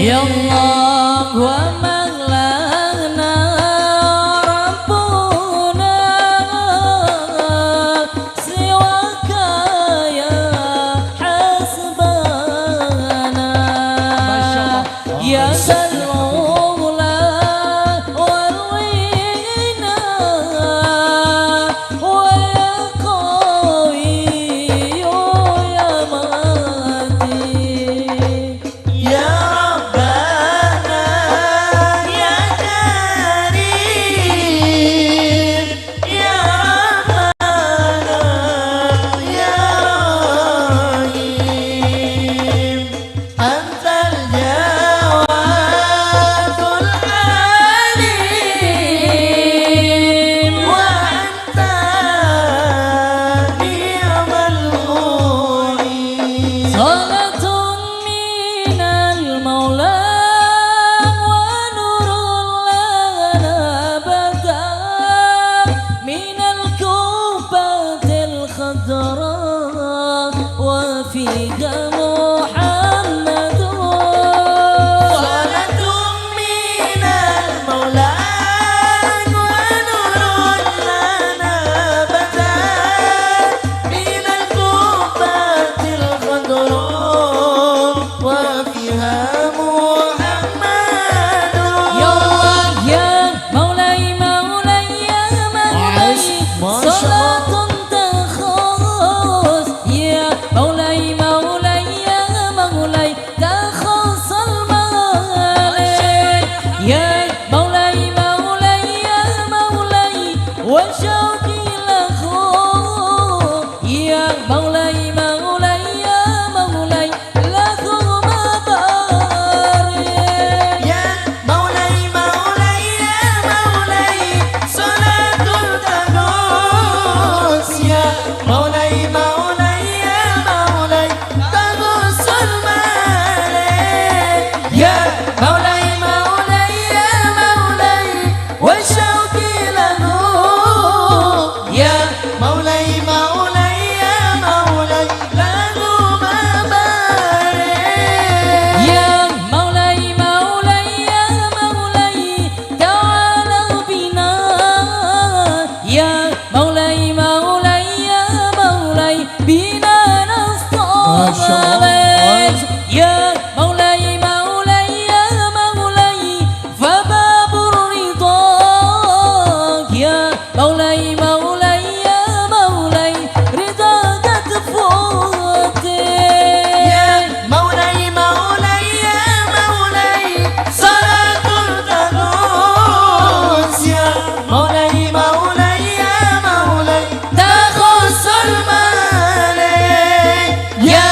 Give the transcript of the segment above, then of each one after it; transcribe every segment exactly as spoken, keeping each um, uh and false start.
Ya Allah, wa maulana rabbuna siwaka ya hasbana. Masya Allah. Ya Zal Ula wal Ghina, wa ya Qawiyyu ya Matin. Ya Rabbana, ya Karim, ya Rahmana, ya Rahim. Antal Jawadul Halim, wa anta ni'mal mu'in. Salatun minal Maula wa nurul lana bada minal qubbatil khadra wa fiha Muhammadu. Salatun minal Maula wa nurul lana bada minal qubbatil khadra wa fiha Muhammadu. Ya Allah, ya Maulai, Maulai, ya Maulai. Masya Allah. Salatun takhus, ya Maulai, Maulai, ya Maulai, takhussul Maulai. Ya Maulai, Maulai, ya Maulai, wa syauqi lahu. Ya Maulai, Maulai, ya Maulai, lahu ma barik. Ya Maulai, Maulai, ya Maulai, salatun takhus. Ya Maulai, Maulai, ya Maulai, takhussul Malik. Ya Maulai, Maulai, ya Maulai, wa syauqi lahu. Ya Maulai, Maulai, ya Maulai, lahu ma barik. Ya Maulai, Maulai, ya Maulai, ta'ala bina. Ya Maulai, Maulai, ya Maulai, bina nasta'in. Masya Allah. Ya Maulai, Maulai, ya Maulai, fa babur ridha. Ya Maulai, Maulai, ya Maulai, ridha qad futih. Ya Maulai, Maulai, ya Maulai, salatun takhus. Ya Maulai, Maulai, ya Maulai, takhussul Malik. Ya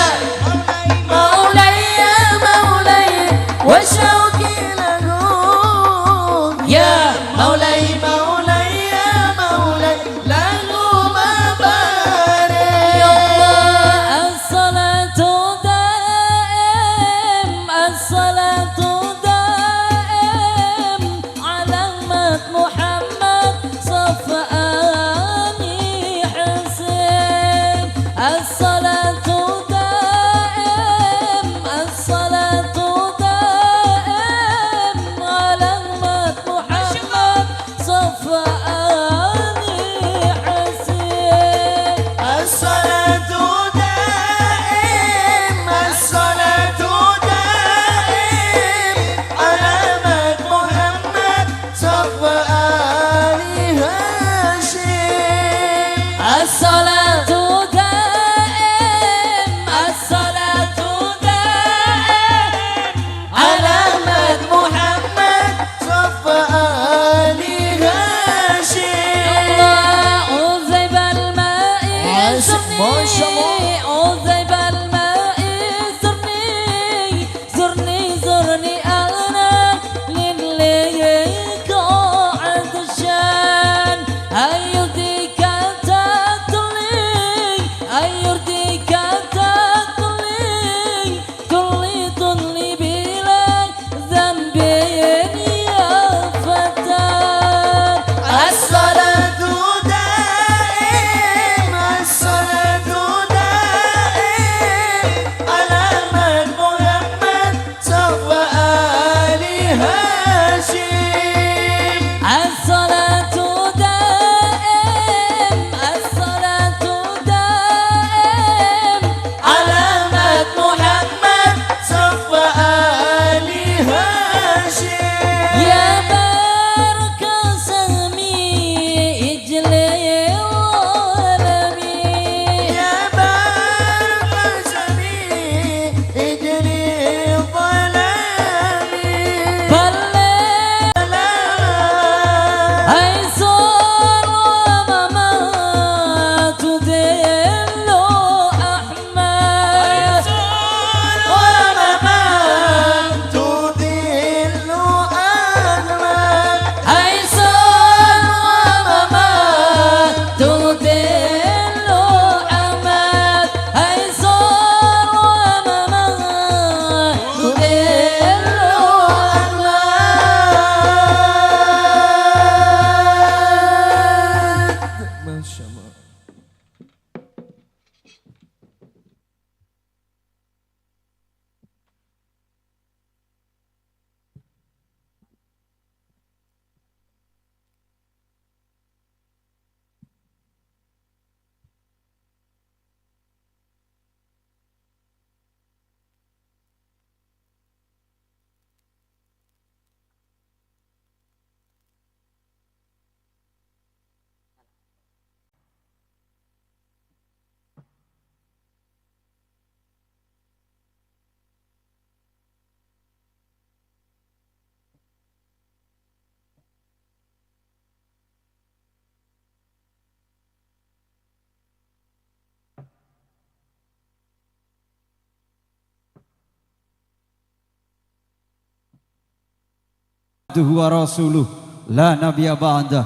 Abduhu wa rasuluh, la nabiyya ba'dah.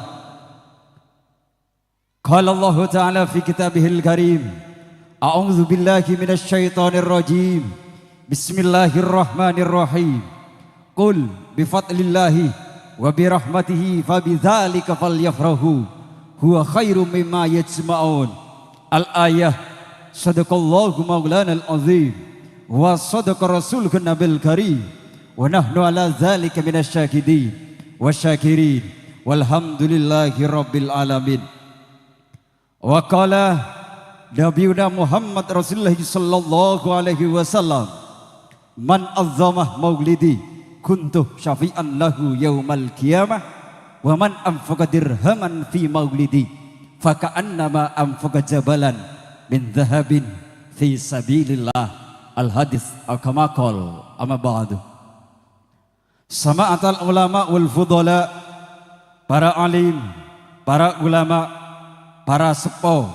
Qala Allahu ta'ala fi kitabihil karim, a'udzu billahi minasy syaithanir rajim. Bismillahirrahmanirrahim. Qul bi fadlillahi wa bi rahmatihi fa bidzalika falyafrahu huwa khairum mimma yajma'un. Al-ayah. Shadaqallahu maulanal azim wa shadaqa rasuluhun nabil karim wa nahnu ala dzalika minasy syahidin wasyakirin walhamdulillahi rabbil alamin. Wa qala Nabiyuna Muhammad Rasulullah sallallahu alaihi wasallam, "Man azzama maulidi kuntu syafi'an lahu yaumal qiyamah, wa man anfaqa dirhaman fi maulidi faka'annama anfaqa jabalan min dzahabin fi sabilillah." Al-hadits, aw kama qal, amma ba'du. Sama'atal ulama wal fudala, para alim, para ulama, para seppo,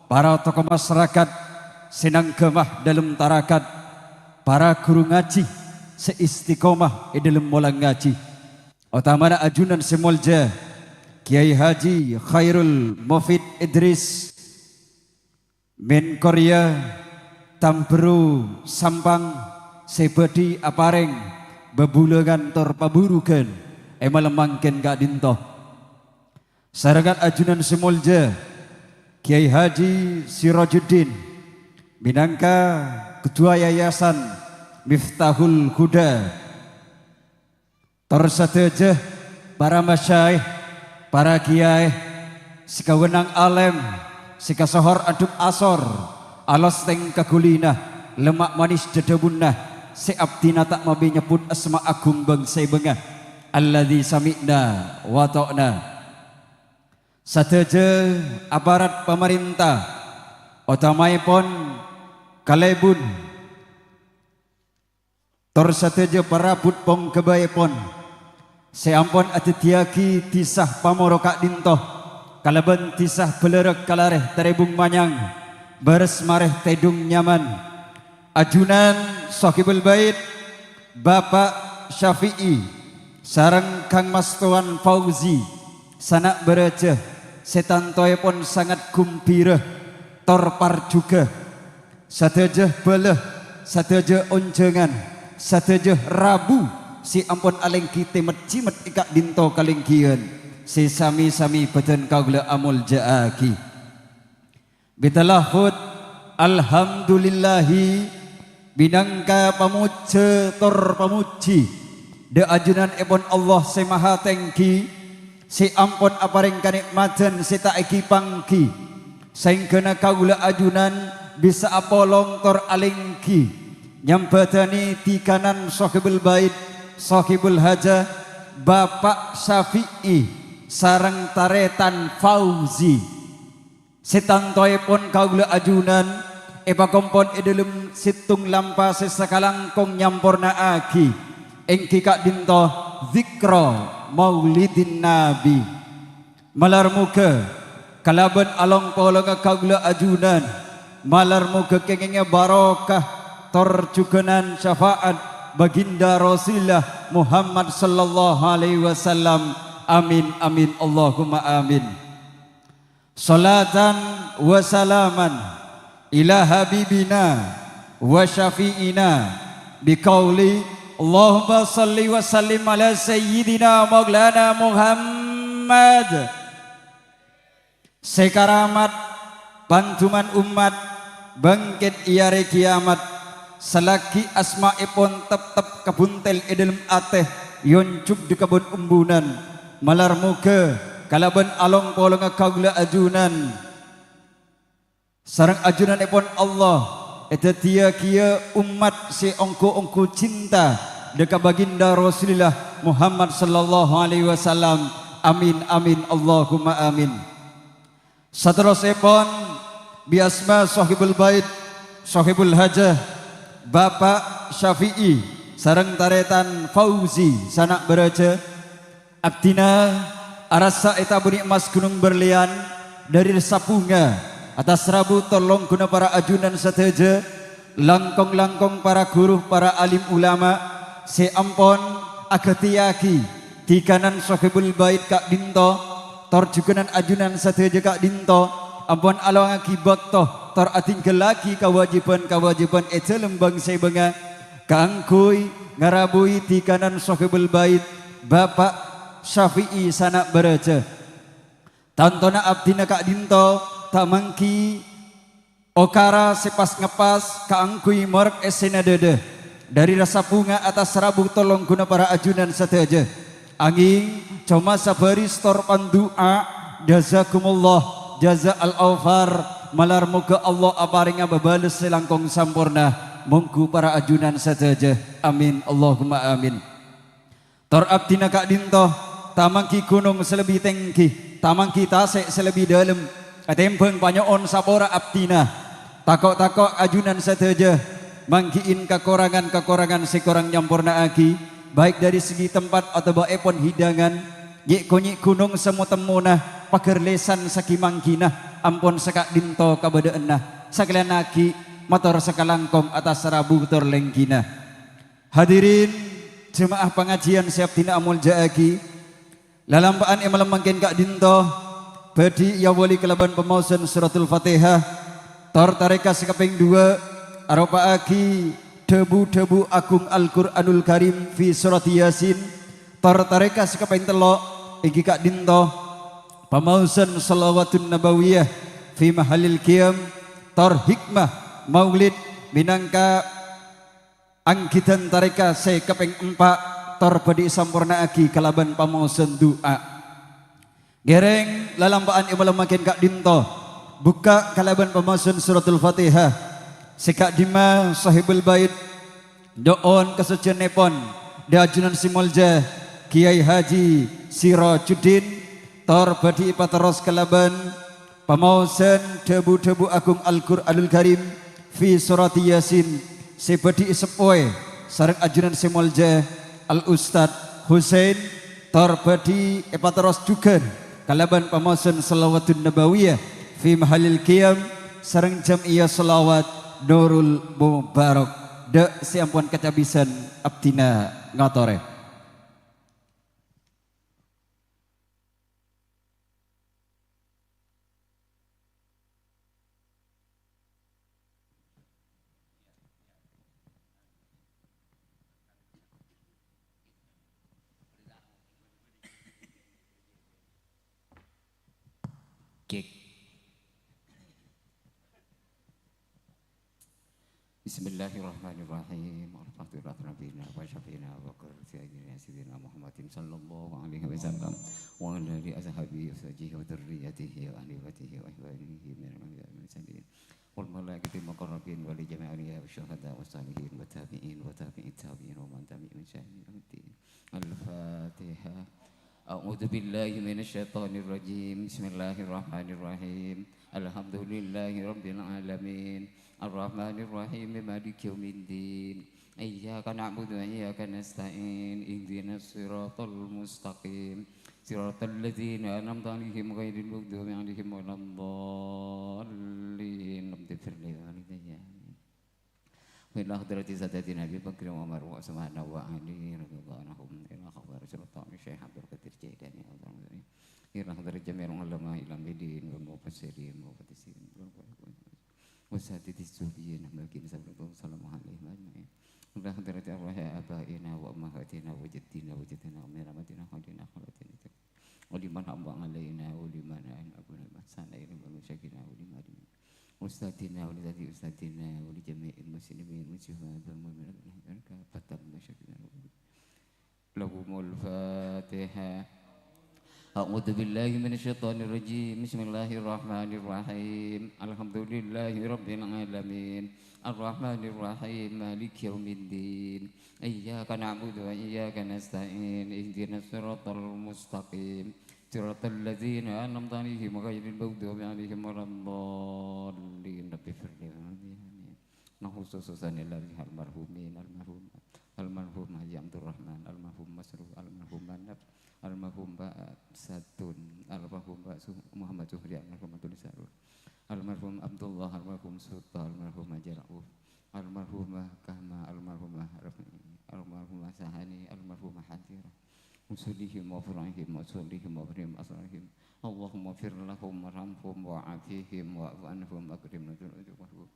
para tokoh masyarakat sè nangghâmma dhâlem tarakat, para ghuru ngajhi sè istiqomah è dhâlem molang ngajhi, otamana ajunan sè molja Kyai Haji Khairul Mufid Idris, Min Korea, Tamberru Sampang sè bhâdhi aparèng bhâbhulângan tor pabhurughân è malem mangkèn ka'dinto. Sarengngan ajunan sè molja, Kyai Haji Sirajuddin, mènangka Ketua Yayasan Miftahul Huda. Tor sadhâjâ para masyayikh, para kiyaè, sè kawenang alèm, sè kasohor adhep asor, alos tèngka ghulina, lemma' manès dhâdhâbunna, sè abdhina ta' mabè nyebbhut asma agung bâng-sèbângnga, alladzi sami'na wa ata'na. Sadhâjâ aparat pamarènta, otamaèpon kalèbun, tor sadhâjâ parabhut pongghâbâèpon sè ampon adhâddhiyâghi dhisa pamoro ka'dinto kalabân dhisa bâlârâk kalarè Tarèbung Manyang, bârâs marè tèdung nyaman. Ajunan Sohibul Bait, Bapa' Syafi'i, sareng Kangmas Towan Fauzi, sana' bârâjâ sè tantoèpon sanget ghumbira tor parjhughâ. Sadhâjâ bhâlâ, sadhâjâ onjhângan, sadhâjâ rabu sè ampon alèngghi tè-met-cimèt è ka'dinto kalèngghiyân sè sami-sami bâdân kaulâ amolja'aghi. Bitalafut, "Alhamdulillahi," mènangka pamojhâ tor pamojhi dhâ' ajunanèpon Allah Sè Mahatèngghi, sè ampon aparèng kanè'madhân sè ta' èghi-pangghi, saèngghâna kaulâ ajunan bisa apolong tor alèngghi nyambhâdhâni dhikanan Sohibul Bait, Sohibul Hajah, Bapa' Syafi'i, sareng Tarètan Fauzi. Sè tantoèpon kaulâ ajunan èpakompol è dhâlem sèttong lampa sè sakalangkong nyamporna'aghi, èngghi ka'dinto Dzikra Maulidin Nabi. Malar moghâ kalabân along-polongnga kaulâ ajunan, malar moghâ kèngèngè barokah tor jhughânan syafa'at Baginda Rasulillah Muhammad sallallahu alaihi wasallam. Amin, amin, Allahumma amin. Sholatan wa salaman ila habibina wa syafi'ina biqauli, Allahumma shalli wa sallim ala sayyidina maulana Muhammad. Sè karamat, panduman ommat, bângkèt è arè kiyamat, salaghi asmaèpon teptep kabhuntel è dhâlem atè, èonjhuk dhâ' kabân ombunan. Malar moghâ kalabân along-polongnga kaulâ ajunan sareng ajunanèpon Allah èdhâddhiyâghiyâ ommat sè ongghu-ongghu cinta dhâ' ka Baginda Rasulillah Muhammad sallallahu alaihi wasallam. Amin, amin, Allahumma amin. Saterrossèpon, bi asma Sohibul Bait, Sohibul Hajah, Bapa' Syafi'i, sareng Tarètan Fauzi, sana' bârâjâ, abdhina arassa ètabunè emmas ghunong berlian dhâri rassa bhunga, attas rabu tor longghuna para ajunan sadhâjâ, langkong-langkong para ghuru, para alim ulama sè ampon aghâtèyaghi Dhikanan Sohibul Bait ka'dhinto, tor jhughânan ajunan sadhâjâ ka'dhinto, ampon alowangaghi bâkto, tor adhinggâllaghi kawâjibhân-kawâjibhân è dhâlem bhâng-sèbhângnga, kaangghuy ngarabuwi dhikanan Sohibul Bait, Bapa' Syafi'i Sana' Baraja. Tantona abdhina ka'dhinto ta' mangghi okara sè pas-ngepas kaangghuy morok èssèna dhâdhâ. Dhâri rassa bhunga attas rabu tolong ghuna para ajunan sadhâjâ. Angèng coma sabâris tor pandu'a, jazakumullah, jaza al-aufar, malar moghâ Allah aparènga bâbâles sè langkong samporna. Mongghu para ajunan sadhâjâ. Amin, Allahumma amin. Tor abdhina ka'dhinto, ta' mangghi ghunong sè lebbi tèngghi, ta' mangghi tasè' sè lebbi dhâlem, ètèmbhâng panyo'on sapora abdhina. Tako'-tako' ajunan sadhâjâ mangghi'in kakorangan-kakorangan sè korang nyamporna'aghi, baik dhâri segi tempat otabâ èpon hidangan, ghi'-konyi' ghunong sè mo-temmona, paghâr lèsan saghi manggina, ampon saka'dhinto kabâdâ'ânna, sakalèyan aghi' mator sakalangkong attas rabu tor lèngghina. Hadirin jemaah pangajiyân sè abdhina amoljâ'aghi, lalamba'an è malem mangkèn ka'dhinto bhâdhi èawali kalabân pamaosan Suratul Fatihah, tor tarèka sè kapèng duwâ' aropa'aghi dhâbu-dhâbu agung Al-Qur'anul Karim fi surati Yasin, tor tarèka sè kapèng tello' èngghi ka'dhinto pamaosan Shalawatun Nabawiyah fi mahallil qiyam, tor hikmah Maulid mènangka angghidan tarèka sè kapèng empa', tor bhâdhi èsamporna'aghi kalabân pamaosan du'a. Ngèrèng lalamba'an è malem mangkèn ka'dhinto, bukka' kalabân pamaosan Suratul Fatihah. Sè ka'dhimma Sohibul Bait nyo'on kasojjhiyânnèpon dhâ' ajunan sè moljâ Kèyaè Haji Sirajuddin, tor bhâdhi èpaterros kalabân pamaosan dhâbu-dhâbu agung Al-Qur'anul Karim fi surati Yasin sè bhâdhi èseppowè sareng ajunan sè moljâ Al-Ustadz Husain, tor bhâdhi èpaterros jhughân kalabân pamaosan Shalawatun Nabawiyah fi mahallil qiyam sareng Jam'iyah Shalawat Nurul Mubarak. Dhâ' sè ampon kacabisân abdhina ngatorè. Cek. Bismillahirrahmanirrahim. Al-Fatihah lana wa syafi'ina wa qurrati a'yunina sayyidina Muhammadin sallallahu alaihi wasallam wa ala alihi ashabihi wa sahbihi wa dzurriyyatihi wa ahli baitihi wa ihwanihi minal anbiya'i wal mursalin wal malaikatil muqarrabin wa li jami'il awliya wa syuhada wa salihin wa tabi'in wa tabi'it tabi'in wa man tabi'ahum bi ihsan ila yaumiddin. Al-Fatihah. A'udzu billahi minasy syaithanir rajim. Bismillahirrahmanirrahim. Alhamdulillahi rabbil alamin. Arrahmanirrahim. Maliki yaumiddin. Iyyaka na'budu wa iyyaka nasta'in. Ihdinas siratal mustaqim. Siratal ladzina an'amta 'alaihim ghairil maghdubi 'alaihim waladdallin. Rabbighfirli wa liwalidayya. Amin. Wa ila hadrati Sadatina Abi Bakri wa Umar wa Utsmana wa Ali radhiyallahu anhum. Ila hadrati Sultan Syekh Abdul Qadir Jailani. Ila hadrati jami'il ulama ilal amilin wal mufassirin wal muhaddisin wal muhaddisin. Wa sadatis sufiyin. Assalamu alaihi wa sallam alaihi ajma'in. Ila hadrati arwahi abaina wa ummahatina wa jaddina wa jaddina wa miramatina wa dina akhwatina. Wa liman habba alaina wa liman ain abuna masana ila wa musyakina wa liman ustadina wa li ustadina wa li jami'il muslimin wa syuhada wal mu'minin kafatan masyakina lahumul Fatihah. A'udzu billahi minasy syaithanir rajim. Bismillahirrahmanirrahim. Alhamdulillahi rabbil alamin. Arrahmanirrahim. Maliki yaumiddin. Iyyaka na'budu wa iyyaka nasta'in. Ihdinas siratal mustaqim. Siratal ladzina an'amta 'alaihim ghairil maghdubi 'alaihim waladdallin. Rabbighfirli wa liwalidayya. Amin. Nah, khusus-khususan ila almarhumin, almarhum, almarhum Haji Abdurrahman, almarhum Masrur, almarhum Manaf, almarhum Pak Satun, almarhum Pak Su-, Muhammad Zuhri, almarhum Abdul Sarur, almarhum Abdullah, almarhum Suta, almarhum Haji Rauf, almarhumah Kahma, almarhumah Rafi, almarhumah Sahani, almarhumah Hadira. سلهم وفرحهم وسلهم وفرحهم أسرهم. اللهم اغفر لهم وارحمهم وعافهم واعف عنهم وأكرم نزلهم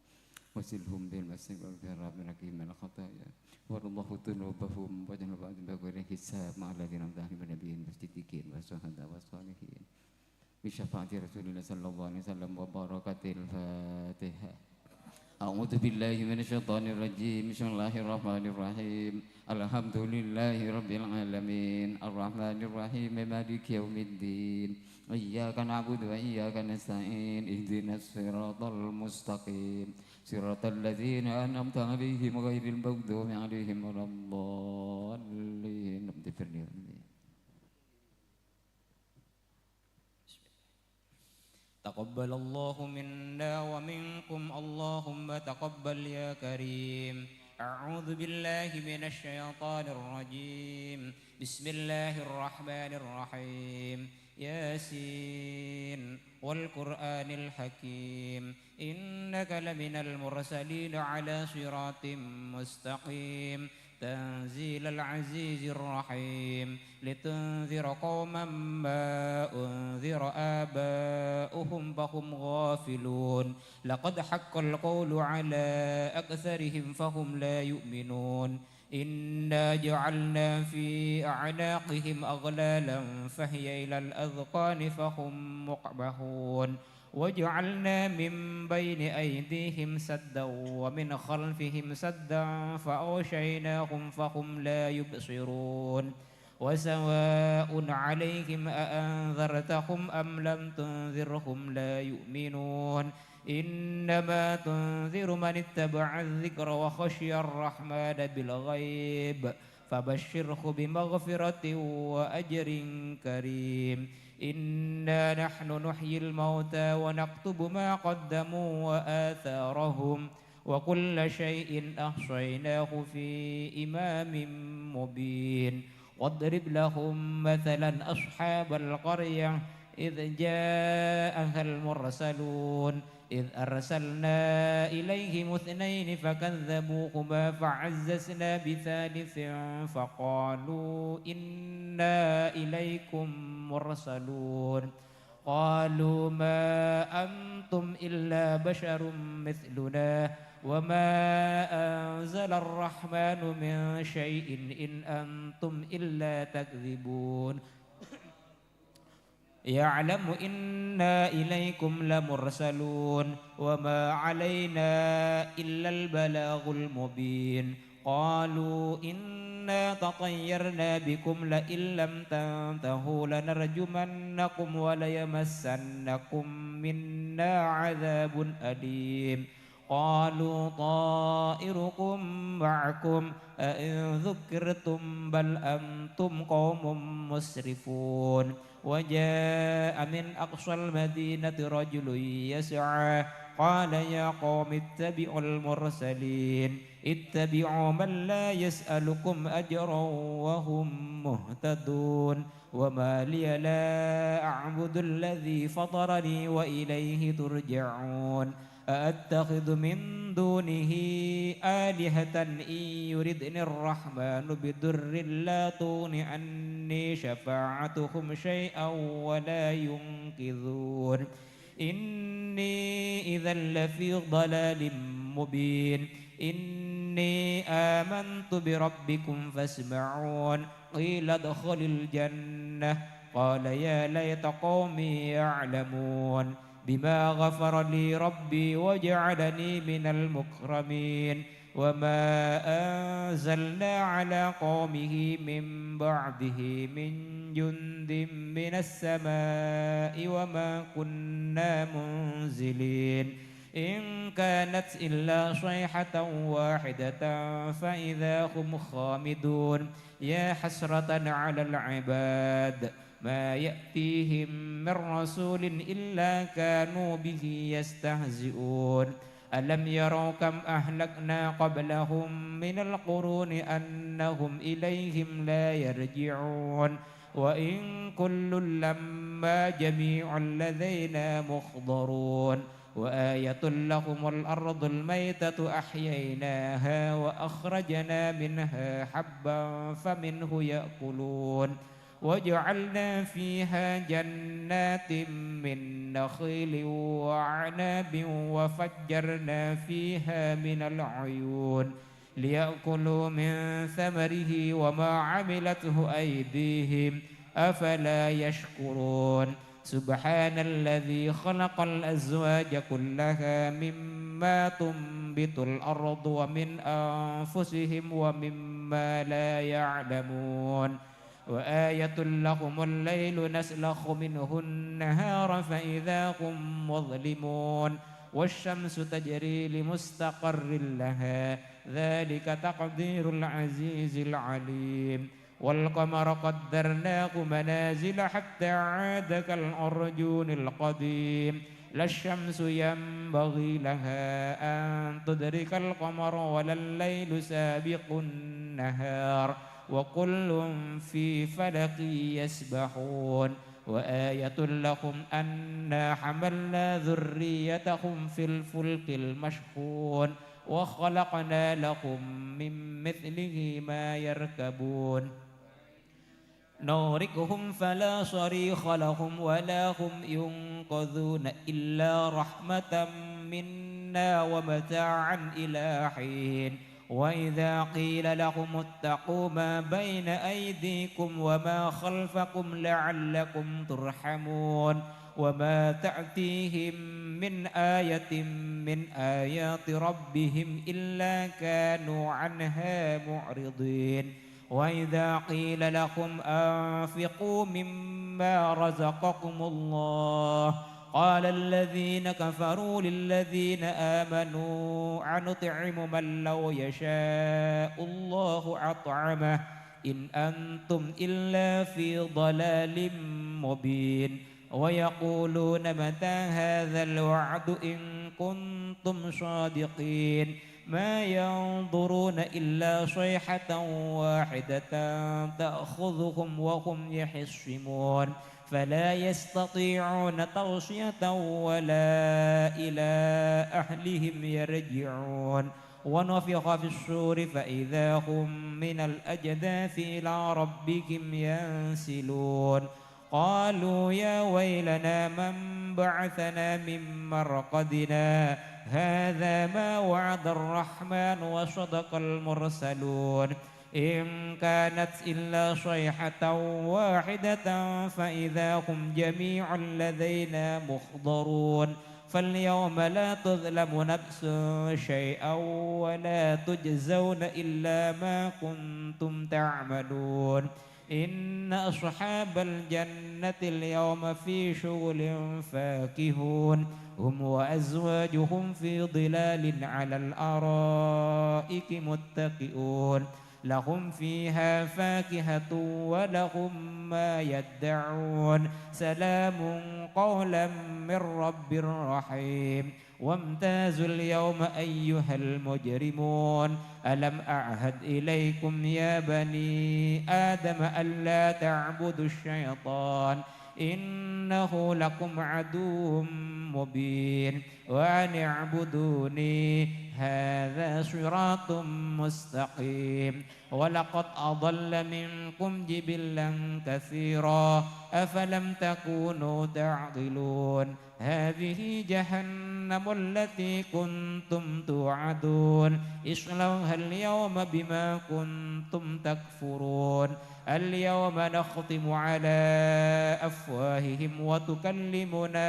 وزلهم بالمسجد والبر برحمتك من الخطايا. وارض الله ذنوبهم واجعل بعضهم بغير حساب مع الذين أنعمت عليهم من النبيين والصديقين والشهداء والصالحين. بشفاعة رسول الله صلى الله عليه وسلم وبركة الفاتحة. أعوذ بالله من الشيطان الرجيم. بسم الله الرحمن الرحيم. الحمد لله رب العالمين. الرحمن الرحيم. مالك يوم الدين. إياك نعبد وإياك نستعين. اهدنا الصراط المستقيم. صراط الذين أنعمت عليهم غير المغضوب عليهم ولا الضالين. رب اغفر لي. تقبل الله منا ومنكم، اللهم تقبل يا كريم. أعوذ بالله من الشيطان الرجيم. بسم الله الرحمن الرحيم. ياسين والقرآن الحكيم. إنك لمن المرسلين على صراط مستقيم. تنزيل العزيز الرحيم. لتنذر قوما ما أنذر آباؤهم فهم غافلون. لقد حق القول على أكثرهم فهم لا يؤمنون. إنا جعلنا في أعناقهم أغلالا فهي إلى الأذقان فهم مقمحون. وجعلنا من بين أيديهم سدا ومن خلفهم سدا فأغشيناهم فهم لا يبصرون. وسواء عليهم أأنذرتهم أم لم تنذرهم لا يؤمنون. إنما تنذر من اتبع الذكر وخشي الرحمن بالغيب فبشره بمغفرة وأجر كريم. إنا نحن نحيي الموتى ونكتب ما قدموا وآثارهم وكل شيء أحصيناه في إمام مبين. واضرب لهم مثلا أصحاب القرية إذ جاءها المرسلون. إذ أرسلنا إليهم اثنين فكذبوهما فعززنا بثالث فقالوا إنا إليكم مرسلون. قالوا ما أنتم إلا بشر مثلنا وما أنزل الرحمن من شيء إن أنتم إلا تكذبون. يعلم إنا إليكم لمرسلون وما علينا إلا البلاغ المبين. قالوا إنا تطيرنا بكم لئن لم تنتهوا لنرجمنكم وليمسنكم منا عذاب أليم. قالوا طائركم معكم أئن ذكرتم بل أنتم قوم مسرفون. وجاء من أقصى المدينة رجل يسعى قال يا قوم اتبعوا المرسلين اتبعوا من لا يسألكم أجرا وهم مهتدون. وما لي لا أعبد الذي فطرني وإليه ترجعون. أأتخذ من دونه آلهة إن يردن الرحمن بضر لا تغن عني شفاعتهم شيئا ولا ينقذون. إني إذا لفي ضلال مبين. إني آمنت بربكم فاسمعون. قيل ادخل الجنة. قال يا ليت قومي يعلمون. بما غفر لي ربي وجعلني من المكرمين. وما أنزلنا على قومه من بعده من جند من السماء وما كنا منزلين. إن كانت إلا صيحة واحدة فإذا هم خامدون. يا حسرة على العباد ما يأتيهم من رسول إلا كانوا به يستهزئون. ألم يروا كم أهلكنا قبلهم من القرون أنهم إليهم لا يرجعون. وإن كل لما جميع لدينا محضرون. وآية لهم الأرض الميتة أحييناها وأخرجنا منها حبا فمنه يأكلون. وجعلنا فيها جنات من نخيل وأعناب وفجرنا فيها من العيون ليأكلوا من ثمره وما عملته أيديهم أفلا يشكرون. سبحان الذي خلق الأزواج كلها مما تنبت الأرض ومن أنفسهم ومما لا يعلمون. وآية لهم الليل نسلخ منه النهار فإذا هم مظلمون. والشمس تجري لمستقر لها ذلك تقدير العزيز العليم. والقمر قدرناه منازل حتى عاد كالعرجون القديم. لا الشمس ينبغي لها أن تدرك القمر ولا الليل سابق النهار وكل في فلك يسبحون. وآية لهم أنا حملنا ذريتهم في الفلك المشحون وخلقنا لهم من مثله ما يركبون. نوركهم فلا صريخ لهم ولا هم ينقذون إلا رحمة منا ومتاعا إلى حين. وإذا قيل لهم اتقوا ما بين أيديكم وما خلفكم لعلكم ترحمون. وما تأتيهم من آية من آيات ربهم إلا كانوا عنها معرضين. وإذا قيل لهم أنفقوا مما رزقكم الله قال الذين كفروا للذين آمنوا أنطعم من لو يشاء الله أطعمه إن أنتم إلا في ضلال مبين. ويقولون متى هذا الوعد إن كنتم صادقين. ما ينظرون إلا صيحة واحدة تأخذهم وهم يخصمون. فلا يستطيعون توصية ولا إلى أهلهم يرجعون. ونفخ في الصور فإذا هم من الأجداث إلى ربهم ينسلون. قالوا يا ويلنا من بعثنا من مرقدنا هذا ما وعد الرحمن وصدق المرسلون. إن كانت إلا صيحة واحدة فإذا هم جميع لدينا محضرون. فاليوم لا تظلم نفس شيئا ولا تجزون إلا ما كنتم تعملون. إن أصحاب الجنة اليوم في شغل فاكهون. هم وأزواجهم في ظلال على الأرائك متكئون. لهم فيها فاكهة ولهم ما يدعون. سلام قولا من رب رحيم. وامتازوا اليوم أيها المجرمون. ألم أعهد إليكم يا بني آدم ألا تعبدوا الشيطان إنه لكم عدو مبين. وأن اعبدوني هذا صراط مستقيم. ولقد أضل منكم جبلا كثيرا أفلم تكونوا تعقلون. هذه جهنم التي كنتم توعدون اصلوها اليوم بما كنتم تكفرون. اليوم نختم على أفواههم وتكلمنا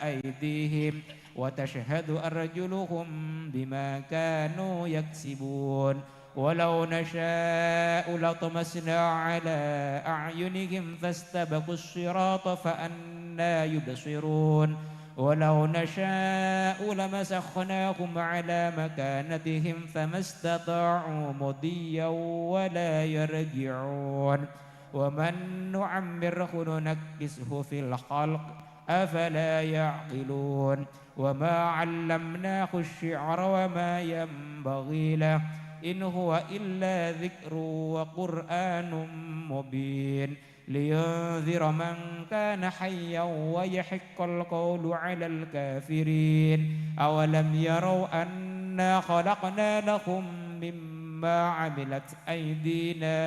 أيديهم وتشهد أرجلهم بما كانوا يكسبون. ولو نشاء لطمسنا على أعينهم فاستبقوا الصراط فأنى يبصرون. ولو نشاء لمسخناهم على مكانتهم فما استطاعوا مضيا ولا يرجعون. ومن نعمره ننكسه في الخلق أفلا يعقلون. وما علمناه الشعر وما ينبغي له إن هو إلا ذكر وقرآن مبين. لينذر من كان حيا ويحق القول على الكافرين. أولم يروا أنا خلقنا لهم مما ما عملت أيدينا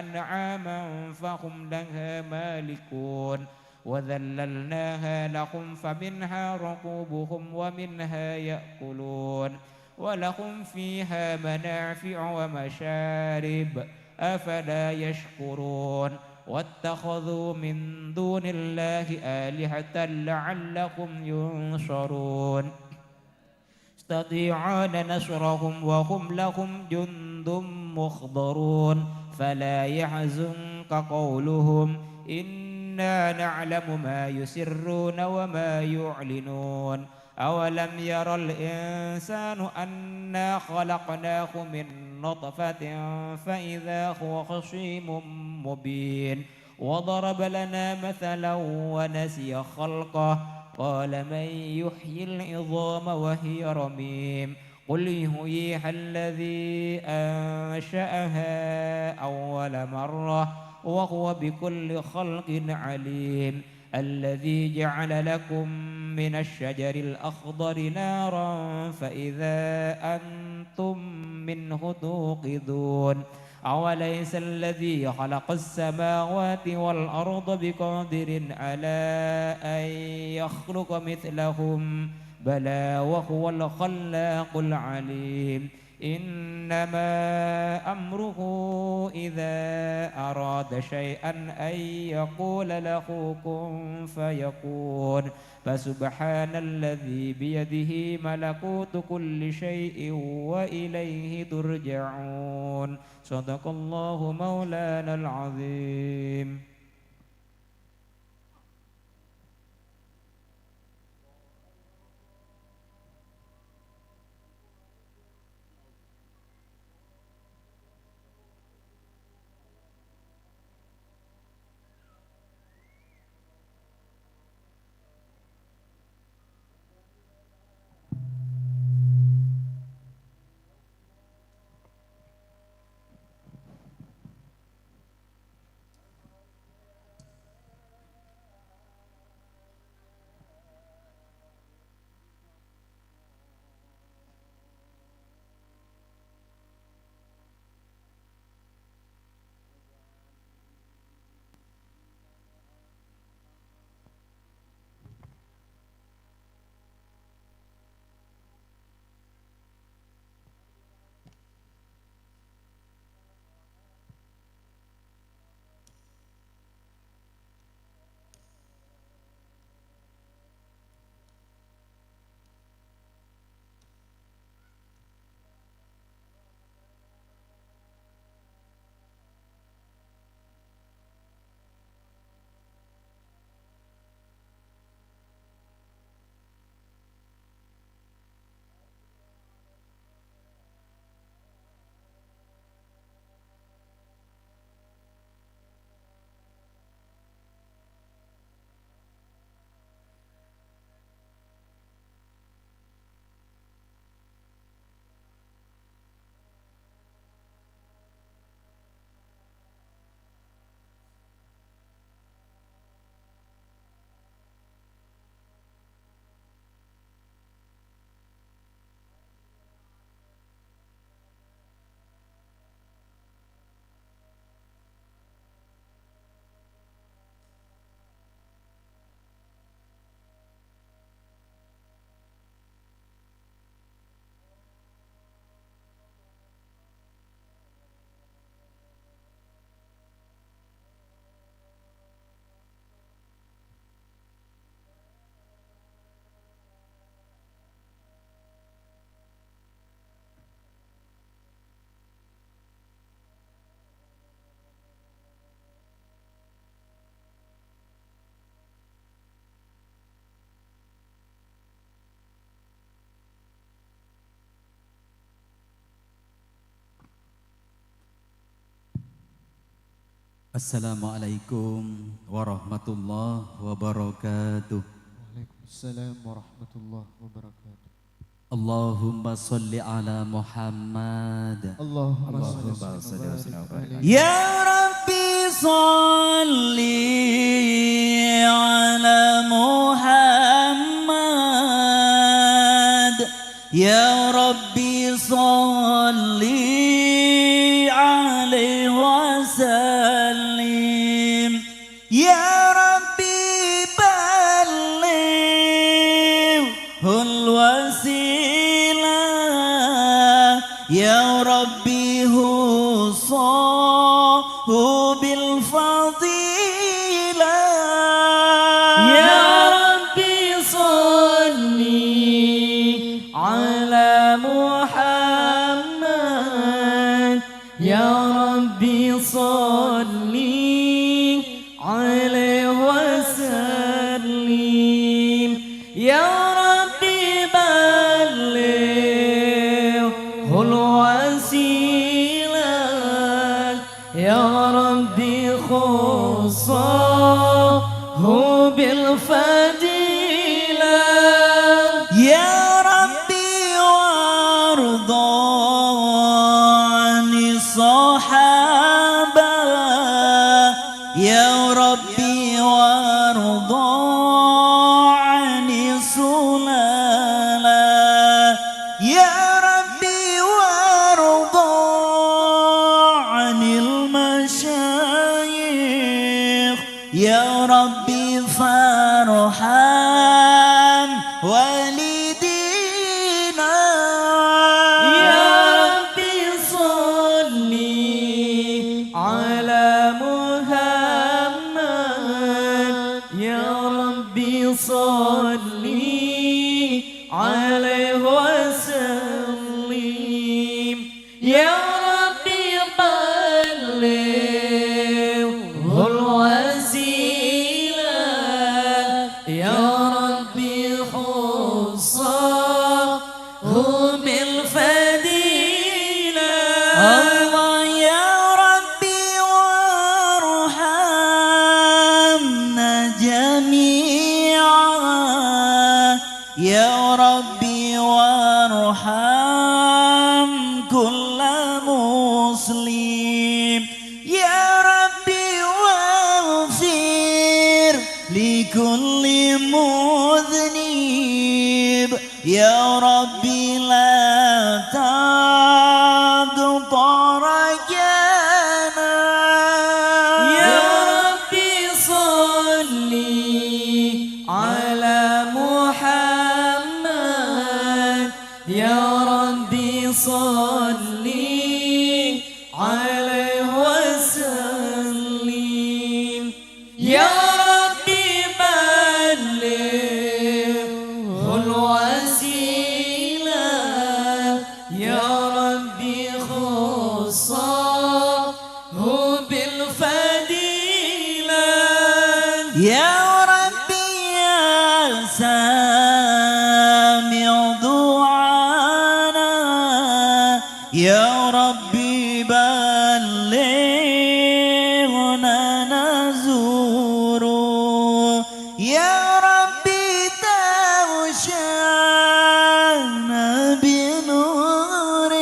أنعاما فهم لها مالكون. وذللناها لهم فمنها ركوبهم ومنها يأكلون. ولهم فيها منافع ومشارب. أفلا يشكرون. واتخذوا من دون الله آلهة لعلهم ينصرون. يستطيعون نصرهم وهم لهم جند محضرون. فلا يحزنك قولهم. إنا نعلم ما يسرون وما يعلنون. أولم ير الإنسان أنا خلقناه من نطفة فإذا هو خصيم مبين. وضرب لنا مثلا ونسي خلقه. قال من يحيي العظام وهي رميم. قل يحييها الذي أنشأها أول مرة وهو بكل خلق عليم. الذي جعل لكم من الشجر الأخضر نارا فإذا أنتم منه توقدون. أوليس الذي خلق السماوات والأرض بقادر على أن يخلق مثلهم؟ بلى وهو الخلاق العليم. إنما أمره إذا أراد شيئا أن يقول له كن فيكون. فسبحان الذي بيده ملكوت كل شيء وإليه ترجعون. صدق الله مولانا العظيم. Assalamualaikum warahmatullahi wabarakatuh. Waalaikumsalam warahmatullahi wabarakatuh. Allahumma shalli ala Muhammad. Allahumma shalli wa sallim wa barik alaihi. Ya Rabbi shalli ala Muhammad. Ya Rabbi shalli ربي خصه بالفضيلة. يا ربي صل على محمد. يا ربي صل عليه وسلم. يا ربي بلغه الوسيلة. يا ربي خصه بالفضيلة. يا ربي وارض عن الصحابة. يا ربي وارض عن السلالة. يا ربي وارض عن المشايخ. يا ربي فارحم والدينا. يا ربي صل على محمد. يا ربي صل عليه وسلم. يا ربي بلغه الوسيلة. يا ربي خصه بالفضيلة. الله يا ربي وارحمنا جميعا. يا ربي وارحم كل مسلم. يا ربي واغفر لكل مذنب. يا ربي لا تقطع رجانا. يا ربي صل على محمد. يا ربي صل عليه وسلم. يا ربي بلغه الوسيلة. يا ربي خصه بالفضيلة. يا ربي يا سامع دعانا. يا ربي بلغنا نزوره. يا ربي توشانا بنوره.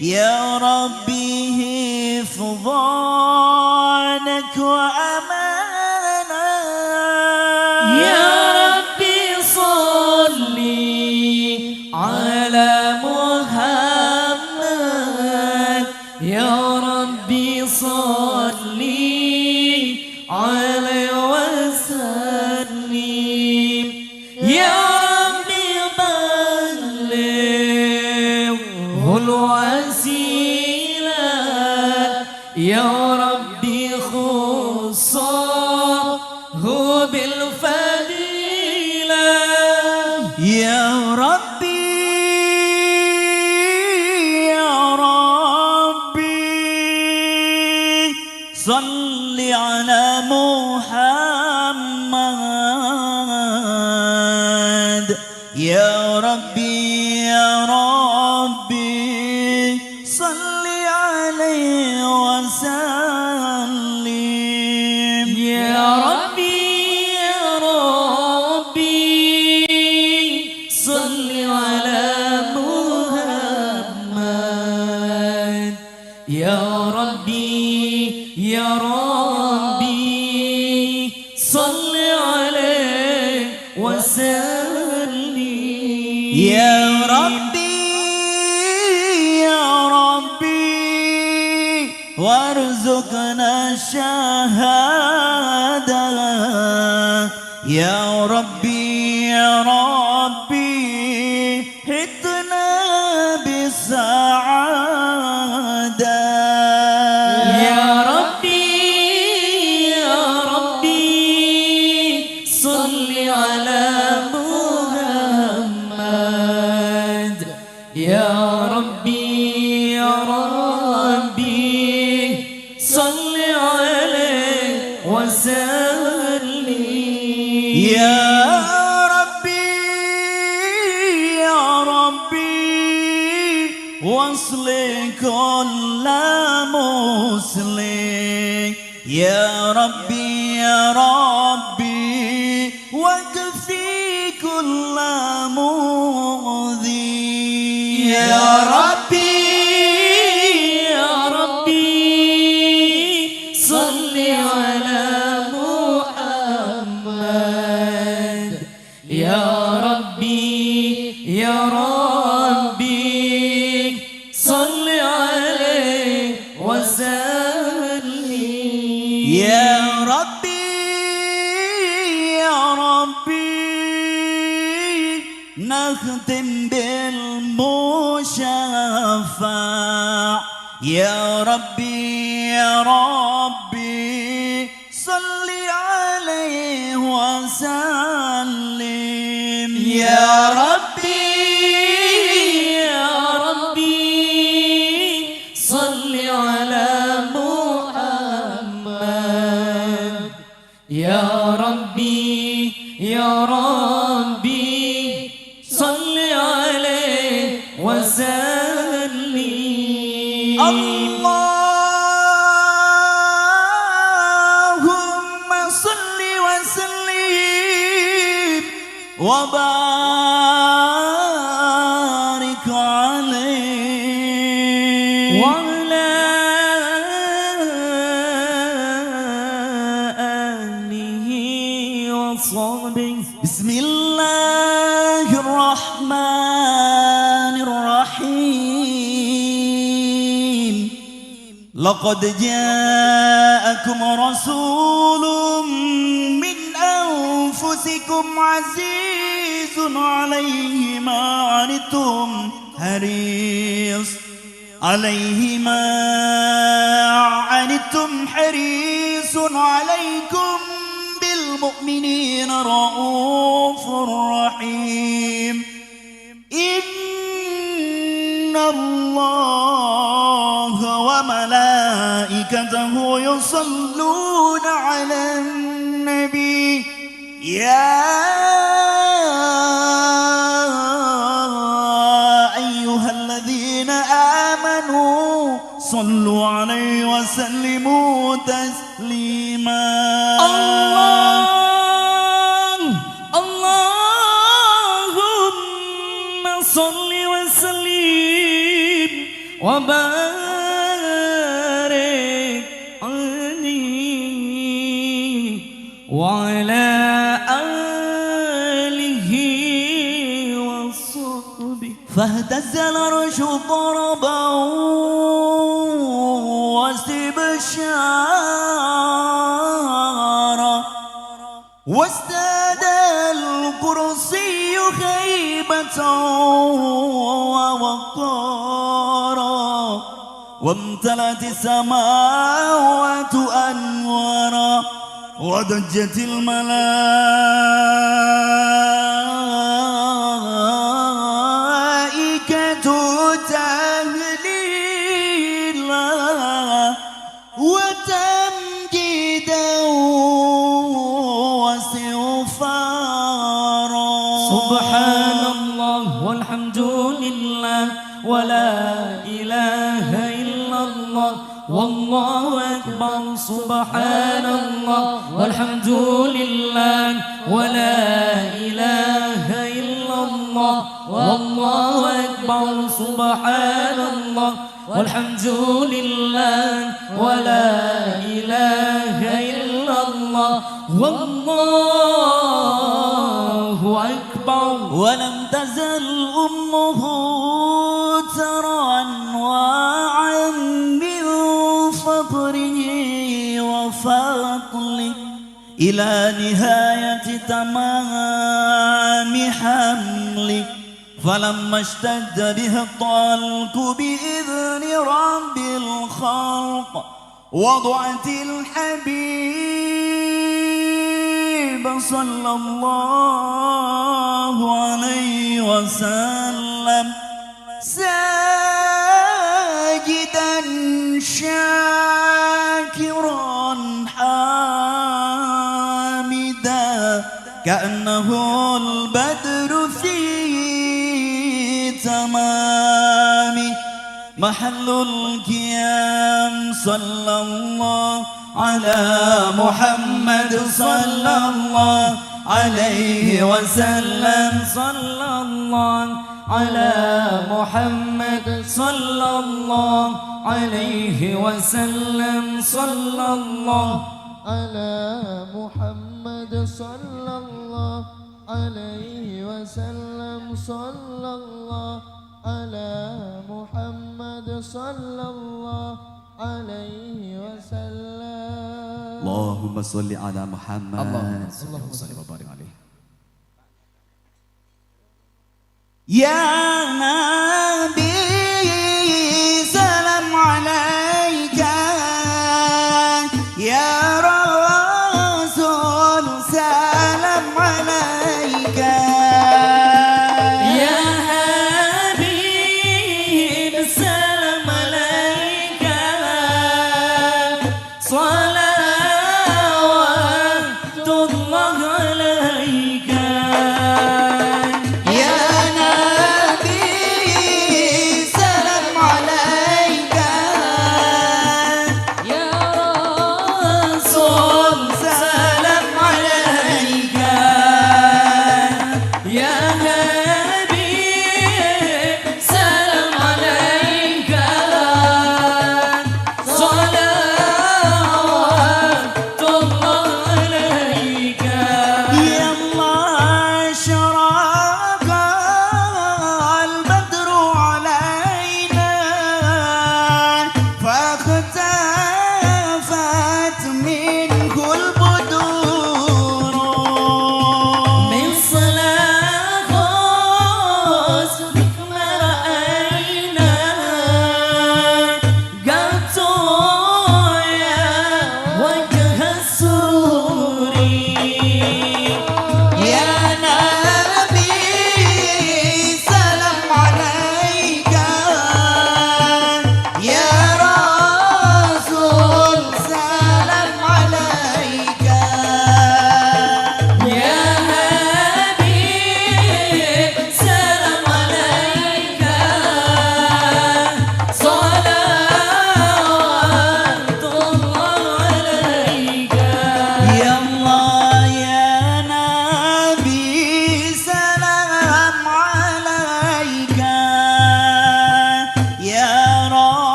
يا ربي حفظانك وأمانا. يا ربي صل على محمد. يا ربي صل عليه وسلم. يا ربي بلغه الوسيلة. يا ربي خصه بالفضيلة. يا ربي، يا ربي، صل على محمد. يا ربي، يا ربي، صل عليه وسلم. يا ربي، يا ربي، صل على محمد. يا ربي، يا ربي، صل عليه وسلم. يا ربي، يا ربي، وارزقنا الشهادة. يا ربي، يا ربي، حطنا بالسعادة. يا ربي صل عليه وسلم. يا ربي، يا ربي، واصل كل مسلم. يا ربي، يا ربي، واكفي كل مؤذي. يا ربي، يا ربي، صل على محمد. يا ربي، يا ربي، صل عليه وسلم. يا ربي، يا ربي، نختم بالمشفع. يا ربي، يا ربي، صل عليه وسلم. يا ربي، يا ربي، صل على محمد. يا ربي، يا ربي، صل عليه وسلم. اللهم صل وسلم وبارك عليه. وعلى آله وصحبه. بسم الله الرحمن الرحيم. لقد جاءكم رسول من أنفسكم عزيز عليه ما عنتم حريص، عليه ما عنتم حريص عليكم بالمؤمنين رءوف رحيم. إن الله وملائكته يصلون على النبي. يا أيها الذين آمنوا صلوا عليه وسلموا تسليما. الله، اللهم صل وسلم وبارك عليه وعلى آله وصحبه. فاهتز العرش طربا واستبشارا، وازداد الكرسي هيبة ووقارا، وامتلأت السماوات أنوارا، وضجت الملائكة تهليلا وتمجيدا واستغفارا. سبحان الله والحمد لله ولا إله إلا الله والله أكبر. سبحان الله والحمد لله ولا إله إلا الله والله أكبر. سبحان الله والحمد لله ولا إله إلا الله والله أكبر. ولم تزل أمه ترى أنواعا من فقره وفضله إلى نهاية تمام حمله، فلما اشتد بها الطلق بإذن رب الخلق، وضعت الحبيب صلى الله عليه وسلم ساكتا شاكرا حامدا كأنه البدر في تمام محل القيام. صلى الله على محمد، صلى الله عليه وسلم. صلى الله على محمد، صلى الله عليه وسلم. صلى الله على محمد، صلى الله عليه وسلم. صلى الله على محمد، صلى الله عليه وسلم. اللهم صل على محمد. اللهم صل وسلم وبارك عليه. يا نبي سلام عليك، يا رسول سلام عليك، يا حبيب سلام عليك، صلوات الله عليك. يا نبي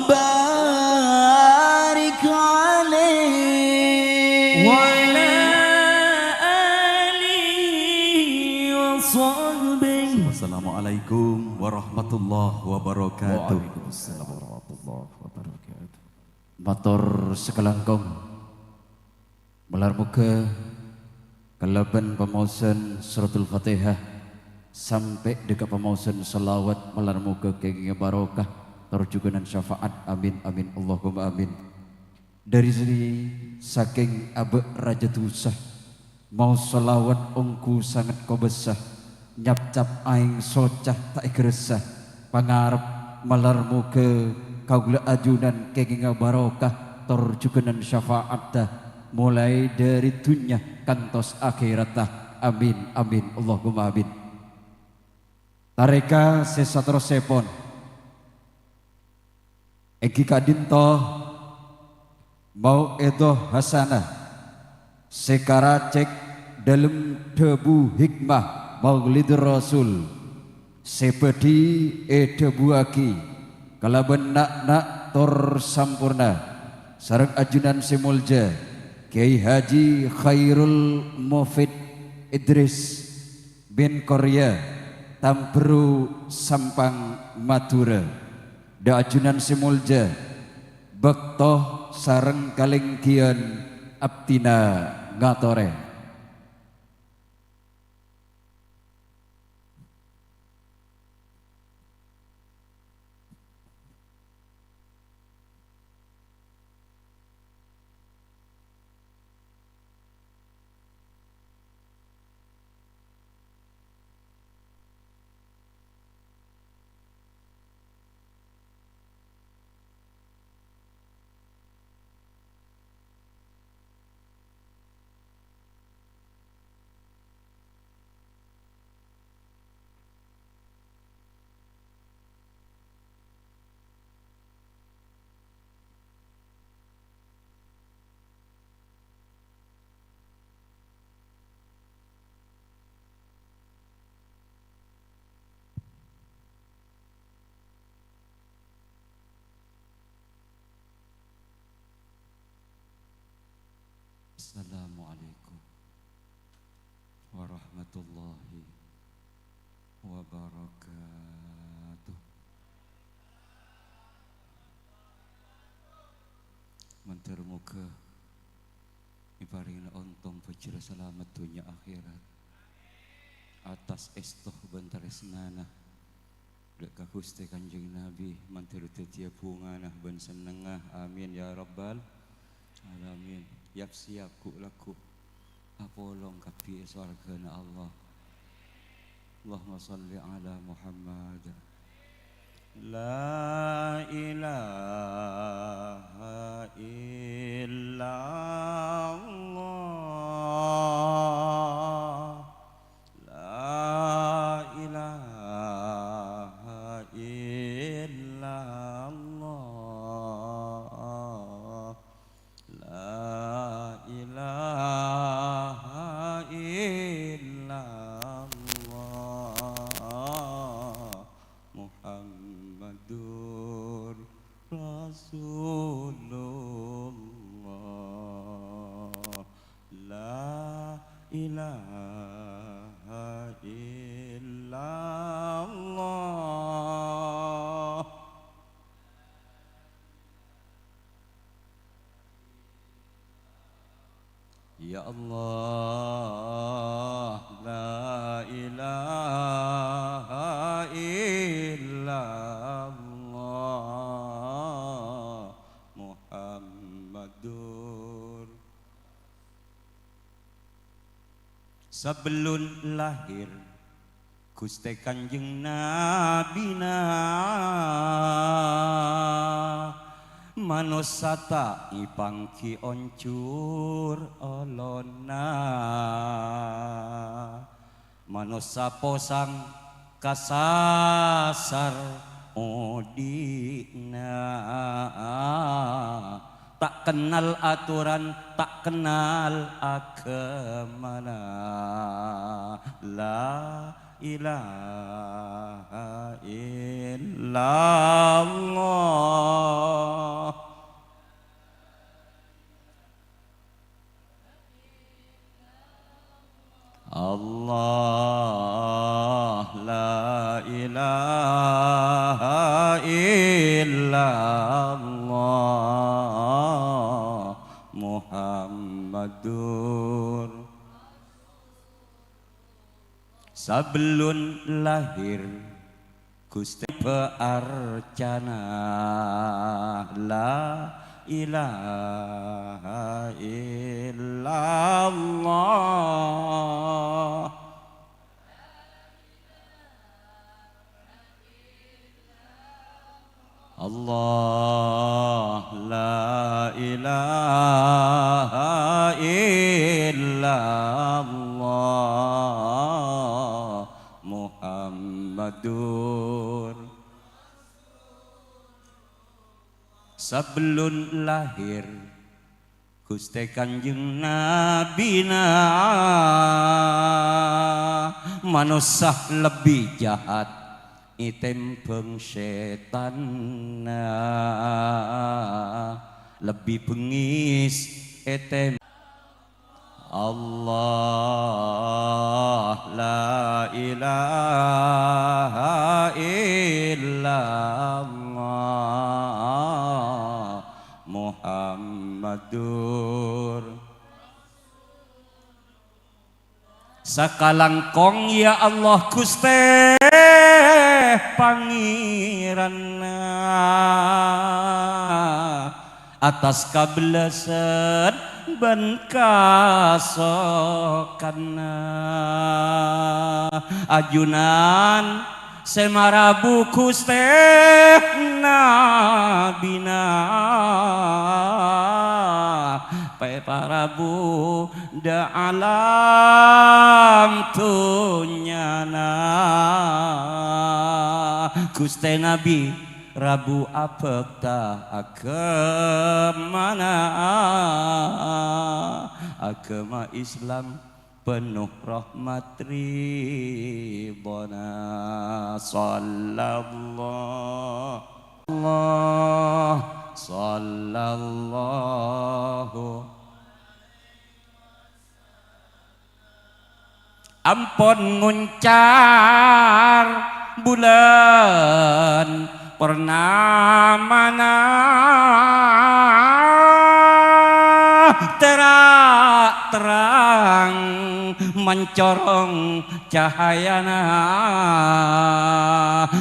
وبارك عليه وعلى آله وصحبه. Wassalamualaikum warahmatullahi wabarakatuh. Waalaikumsalam warahmatullahi wabarakatuh. Mator sakalangkong. Malar moghâ kalabân pamaosan Suratul Fatihah sampè' dâ' ka pamaosan shalawat, malar moghâ kèngèng barokah, tor jhughân syafaat. Amin, amin, Allahumma amin. Dâri sakèng abâ' rajâ dhusa, maos shalawat ongghu sanget kobâsa, nyapcap aèng soca ta' èghârâssa. Pangarep malar moghâ kaulâ ajunan kèngènga barokah tor jhughânan syafa'atta molaè dâri dhunnya kantos akhèratta. Amin, amin, Allahumma amin. Tarèka sè saterrossèpon. Èngghi ka'dinto mau'idhah hasanah sè karacèk dâlem dhâbu hikmah Maulidur Rasul sè bhâdhi èdhâbuwâghi kalabân na'-kana' tor samporna sareng ajunan sè molja Kyai Haji Khairul Mufid Idris bin Korea, Tamberru, Sampang, Madhurâ. Dâ' ajunan sè molja, bâkto sareng kalènggiyân abdhina ngatorè. Assalamualaikum warahmatullahi wabarakatuh. Mandhâr moghâ èparèngana ontong bhâjhrâ salamet dhunnya akhèrat. Attas èsto bân tarèsnana dâ' ka Ghustè Kanjeng Nabi, mandhâr dhâddhiyâ bhungana bân sennengnga. Amin, ya rabbal alamin. Yap-siyap ghu'-lagghu' apolong kabbhi è sowarghâna Allah. Allahumma shalli ala Muhammad. La ilaha illallah. La ilaha illallah. La ilaha illallah. Muhammadur Rasulullah. La ilaha illallah. Ya Allah, la ilaha illallah Muhammadur. Sabellun lahir Ghustè Kanjeng Nabina, manossa ta' èpangghi onjhur olona. Manossa posang kasasar odi'na. Ta' kennal atoran, ta' kennal aghâmana. La ilaha illallah. Allah, la ilaha illallah Muhammadur. Sabellun lahir Ghustè bâ' arcana, la ilaha illallah. Allah, la ilaha illallah Muhammadur. Sabellun lahir Ghustè Kanjeng Nabina, manossa lebbi jahat ètèmbhâng sètanna, lebbi bengngis ètèm-, Allah, la ilaha illallah Muhammadur. Sakalangkong, ya Allah, Ghustè Pangèranna, attas kabellasân bân kasokanna. Ajunan sè marabu Ghustè Nabina, pè parabu dâ' alam dhunnyana. Ghustè Nabi rabu abhâkta aghâmana, aghâma Islam penuh rahmat ridhona. Sallallahu, Allah, sallallahu. Ampon ngoncar bulân purnamana, tèra' terrang mancorong cahayana,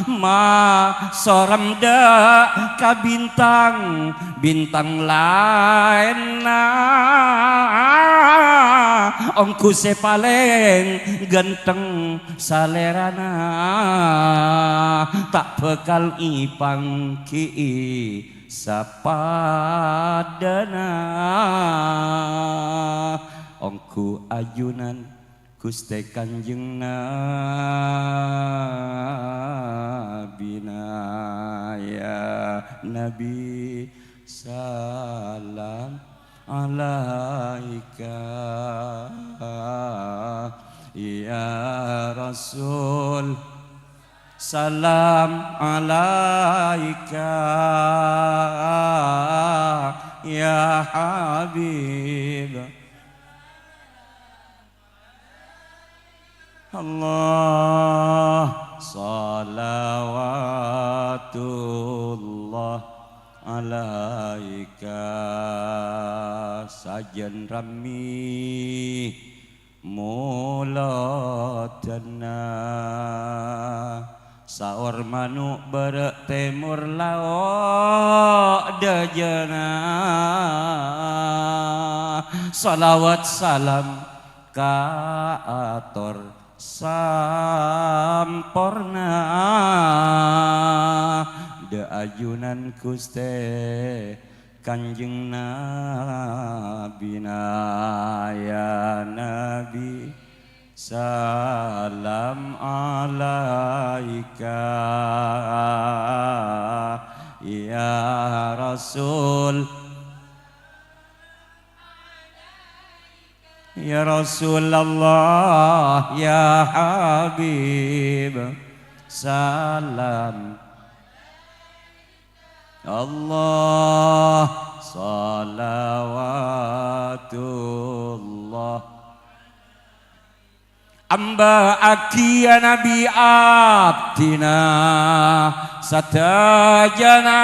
masorem dâ' ka bintang-bintang laènna. Ongghu sè palèng ghântheng salèrana, ta' bhâkal èpanggi'i sapadâna. Ongghu ajunan Ghustè Kanjeng Nabina, ya Nabi, salam alaika, ya Rasul, salam alaika, ya Habib. Allah, shalawatullah alaika. Sajân rammè molodhâna, saor mano' bârâ' tèmor lao' dhâjâna. Shalawat salam kaator samporna dâ' ajunan Ghustè Kanjeng Nabina, ya Nabi, salam alaika, ya Rasul. Ya Rasulullah, ya Habib, salam. Allah, salawatullah. Amba'aghi, ya Nabi, abdina sadhâjâna,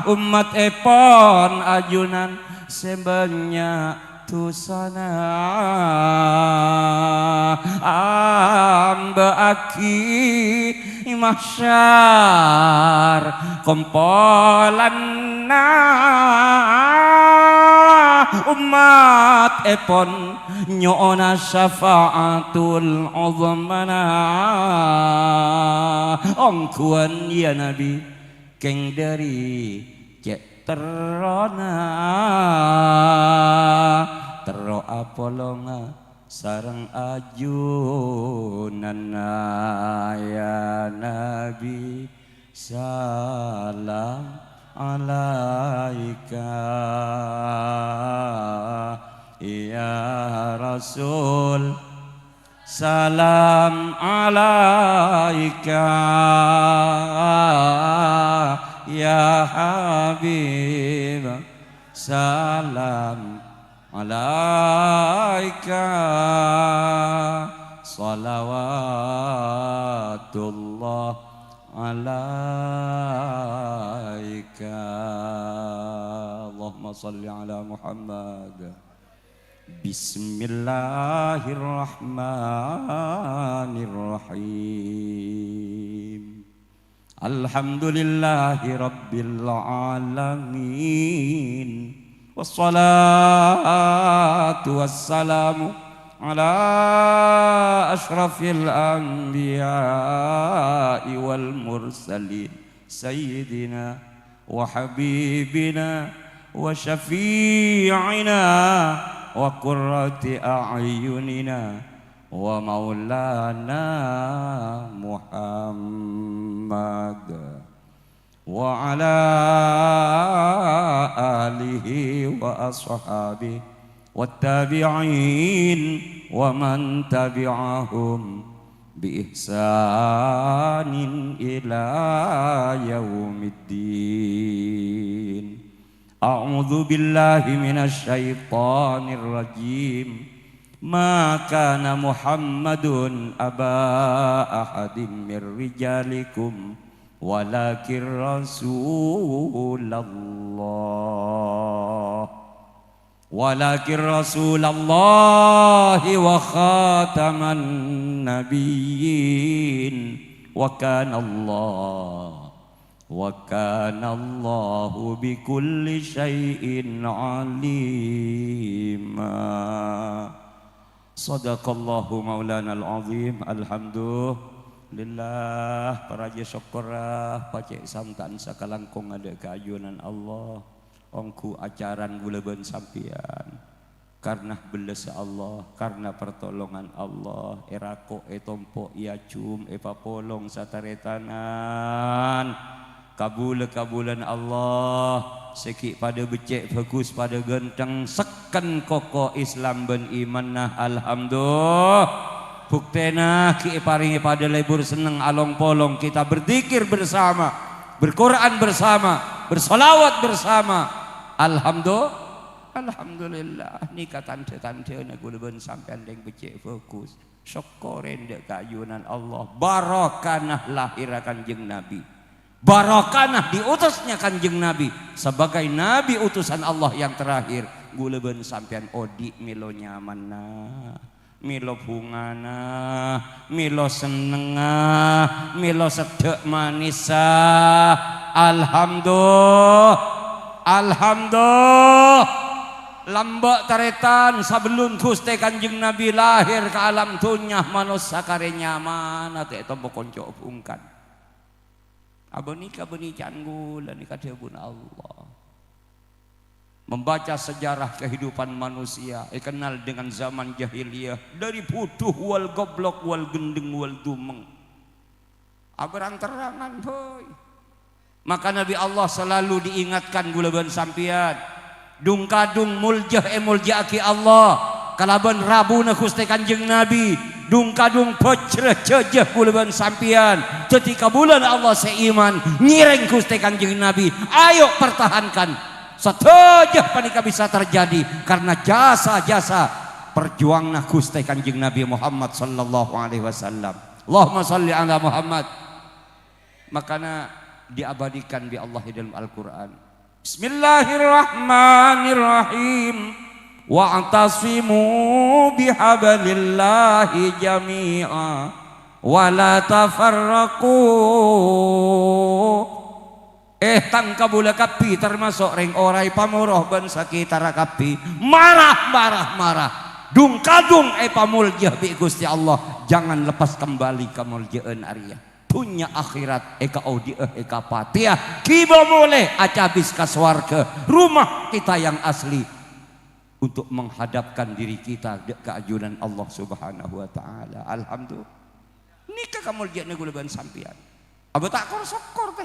ommattèpon ajunan sè bânnya' dusana. Amba'aghi mahsyar kompolanna ommattèpon nyo'ona syafa'atul uzmana. Ongghuwân, ya Nabi, kèng dhâri cè' terrona, terro apolonga sareng ajunanna, ya Nabi, salam alaika, ya Rasul. Salam alaika, ya Habib. Salam alaika, salawatullah alaika. Allahumma salli ala Muhammad. Bismillahirrahmanirrahim. Alhamdulillahi rabbil alamin. Wassalatu wassalamu ala asyrafil anbiya'i wal mursalin. Sayyidina wa habibina wa syafi'ina wa qurrati a'yunina wa maulana Muhammad, wa ala alihi wa ashabihi, wa tabi'in, wa man tabi'ahum bi ihsanin ila yaumiddin. A'udzu billahi minasy syaithanir rajim. Ma kana Muhammadun aba ahadim mir rijalikum, walakin Rasulullah. Walakin Rasulullah wa khataman nabiyyin. Wa kana Allah, wa kana Allahu bi kulli syai'in alima. Sadaqallahu maulanal azim. Alhamdulillah, parajâ sokkorra pacè' santa'an sakalangkong adâ' ka ajunan Allah. Ongghu acaran ghulâ bân sampèyan. Karna bellâssa Allah, karna partolongan Allah, èrako', ètompo', èajhum, èpapolong sataretanan. Kabulâ-kabulâna Allah, sè ghi' padâ beccè', bhâghus, padâ ghântheng, sekken koko Islam bân imanna, alhamdulillah. Buktèna ghi' èparèngè padâ lebur senneng along-polong, kita berzikir bersama, berquran bersama, bersolawat bersama. Alhamdulillah. Alhamdulillah, nèka tandhâ-tandhâna ghulâ bân sampèyan rèng beccè' bhâghus. Sokkorè endâ' ka ajunan Allah, barokana lahèrra Kanjeng Nabi. Barokana diutusnya Kanjeng Nabi sebagai Nabi utusan Allah yang terakhir. Ghulâ bân sampèyan odi' mèlo nyamanna. Mèlo bhungana, mèlo sennengnga, mèlo seddhâ' manissa. Alhamdulillah. Alhamdulillah. Lambâ' tarètan, sabellunna Ghustè Kanjeng Nabi lahèr ka alam dhunnya, manossa karè nyamana ta' ètompo konco' bhungkana. Abâ' nèka bânnè ca'na ghulâ nèka dhâbuna Allah. Membaca sejarah kehidupan manusia, èkennal dengan zaman jahiliyah, dari bodoh wal goblok wal gendeng wal dumeng. Aberang-terangan, boy. Maka Nabi Allah selalu diingatkan ghulâ bân sampèyan. Dhung-kadhung molja èmolja'aghi Allah kalabân rabuna Ghustè Kanjeng Nabi. Dhung-kadhung bhâjrâ jhâjâ kaulâ bân sampèyan dhâddhi kabulâna Allah sè iman, ngèrèng Ghustè Kanjeng Nabi. Ayo pertahankan. Sadhâjâ panèka bisa terjadi karena jasa-jasa perjuanganna Ghustè Kanjeng Nabi Muhammad sallallahu alaihi wasallam. Allahumma shalli ala Muhammad. Makana diabadikan bi Allah è dâlem Al-Qur'an. Bismillahirrahmanirrahim. "Wa'tasimu bihablillahi jami'a wa la tafarraqu." Eh, tang kabulâ kabbhi, termaso' rèng-orèng Pamoro bân sakitarra kabbhi. Mara, mara, mara. Dhung-kadhung èpamolja bi' Ghustè Allah. Jangan lepas kembali kamolja'an arèya. Dhunnya akhèrat èkaodi'â, èkapatèya, ghibâ molè acabis ka sowarghâ, rumah kita yang asli, untuk menghadapkan diri kita dâ' ka ajunan Allah Subhanahu wa Ta'ala. Alhamdulillah. Nèka kamolja'anna kaulâ bân sampèyan. Abâ' ta' kor-sokkor, tè.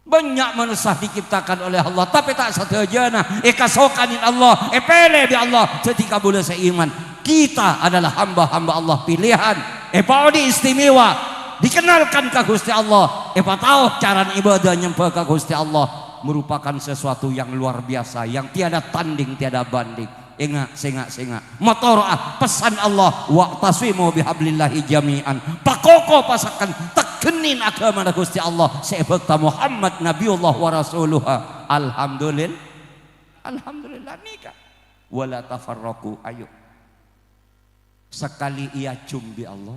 Bânnya' manossa diciptakan oleh Allah, tapè ta' sadhâjâna èkasokanè Allah, èpèlè bi' Allah dhâddhi kabulâ sè iman. Kita adalah hamba-hamba Allah pilihan, èpaodi' istimewa, dikenalkan ka Ghustè Allah, èpataoh carana ibadah nyembhâ ka Ghustè Allah, merupakan sesuatu yang luar biasa, yang tiada tanding, tiada banding. Enga', sènga', sènga'. Matoro'a pesan Allah, "Wa'tasimu bihablillahi jami'an." Pakoko pasaken, tegghenè aghâmana Ghustè Allah sè èbhâkta Muhammad Nabiyullah wa Rasuluha. Alhamdulillah. Alhamdulillah nèka. "Wa la tafarraqu." Ayo. Sakalè èajhum bi' Allah.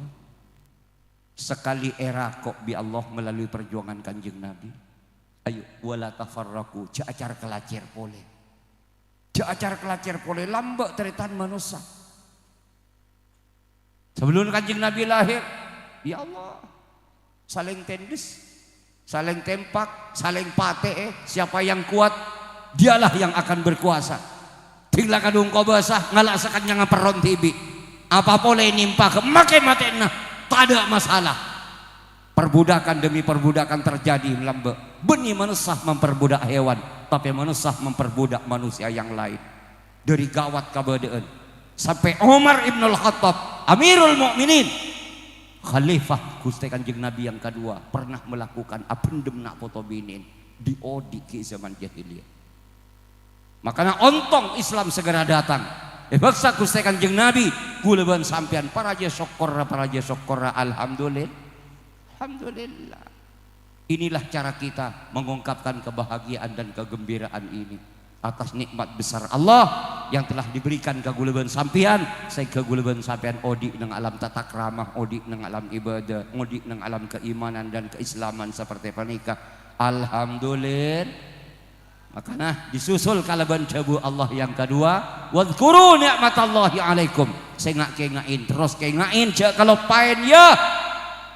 Sakalè èrako' bi' Allah melalui perjuangan Kanjeng Nabi. Ayo, "Wa la tafarraqu." Jhâ' acar-kalacèr polè. Jhâ' acar-kalacèr polè, lambâ' tarètan manossa. Sabellunna Kanjeng Nabi lahir, ya Allah, salèng tèndhes, salèng tèmpak, salèng patè'è, siapa yang kuat, dialah yang akan berkuasa. Dhing la kadhung kobâsa, ngala' sakennyang perrona dhibi'. Apa polè nèmpa, makè matè'na, tadâ' masalah. Perbudakan demi perbudakan terjadi lambâ'. Bânnè manossa memperbudak hewan, tapè manossa memperbudak manusia yang lain. Dâri ghâwât kabâdâ'ân, sampè' Umar Ibnul Khattab, Amirul Mukminin, Khalifah Ghustè Kanjeng Nabi yang kedua, pernah melakukan abhendhem na' poto binè'na, diodi' ghi' zaman jahiliyah. Makana ontong Islam segera datang. Èbhâksa Ghustè Kanjeng Nabi, kaulâ bân sampèyan parajâ sokkorra, parajâ sokkorra, alhamdulillah. Alhamdulillah. Inilah cara kita mengungkapkan kebahagiaan dan kegembiraan ini atas nikmat besar Allah yang telah diberikan ka kaulâ bân sampèyan, sehingga kaulâ bân sampèyan odi' neng alam tatakrama, odi' neng alam ibadah, odi' neng alam keimanan dan keislaman seperti panèka. Alhamdulillah. Makana disusul kalabân dhâbu Allah yang kedua, "Wadzkuru ni'matallahi 'alaikum." Sènga', kènga'è, terros kènga'è, jhâ' kaloppaè, ya.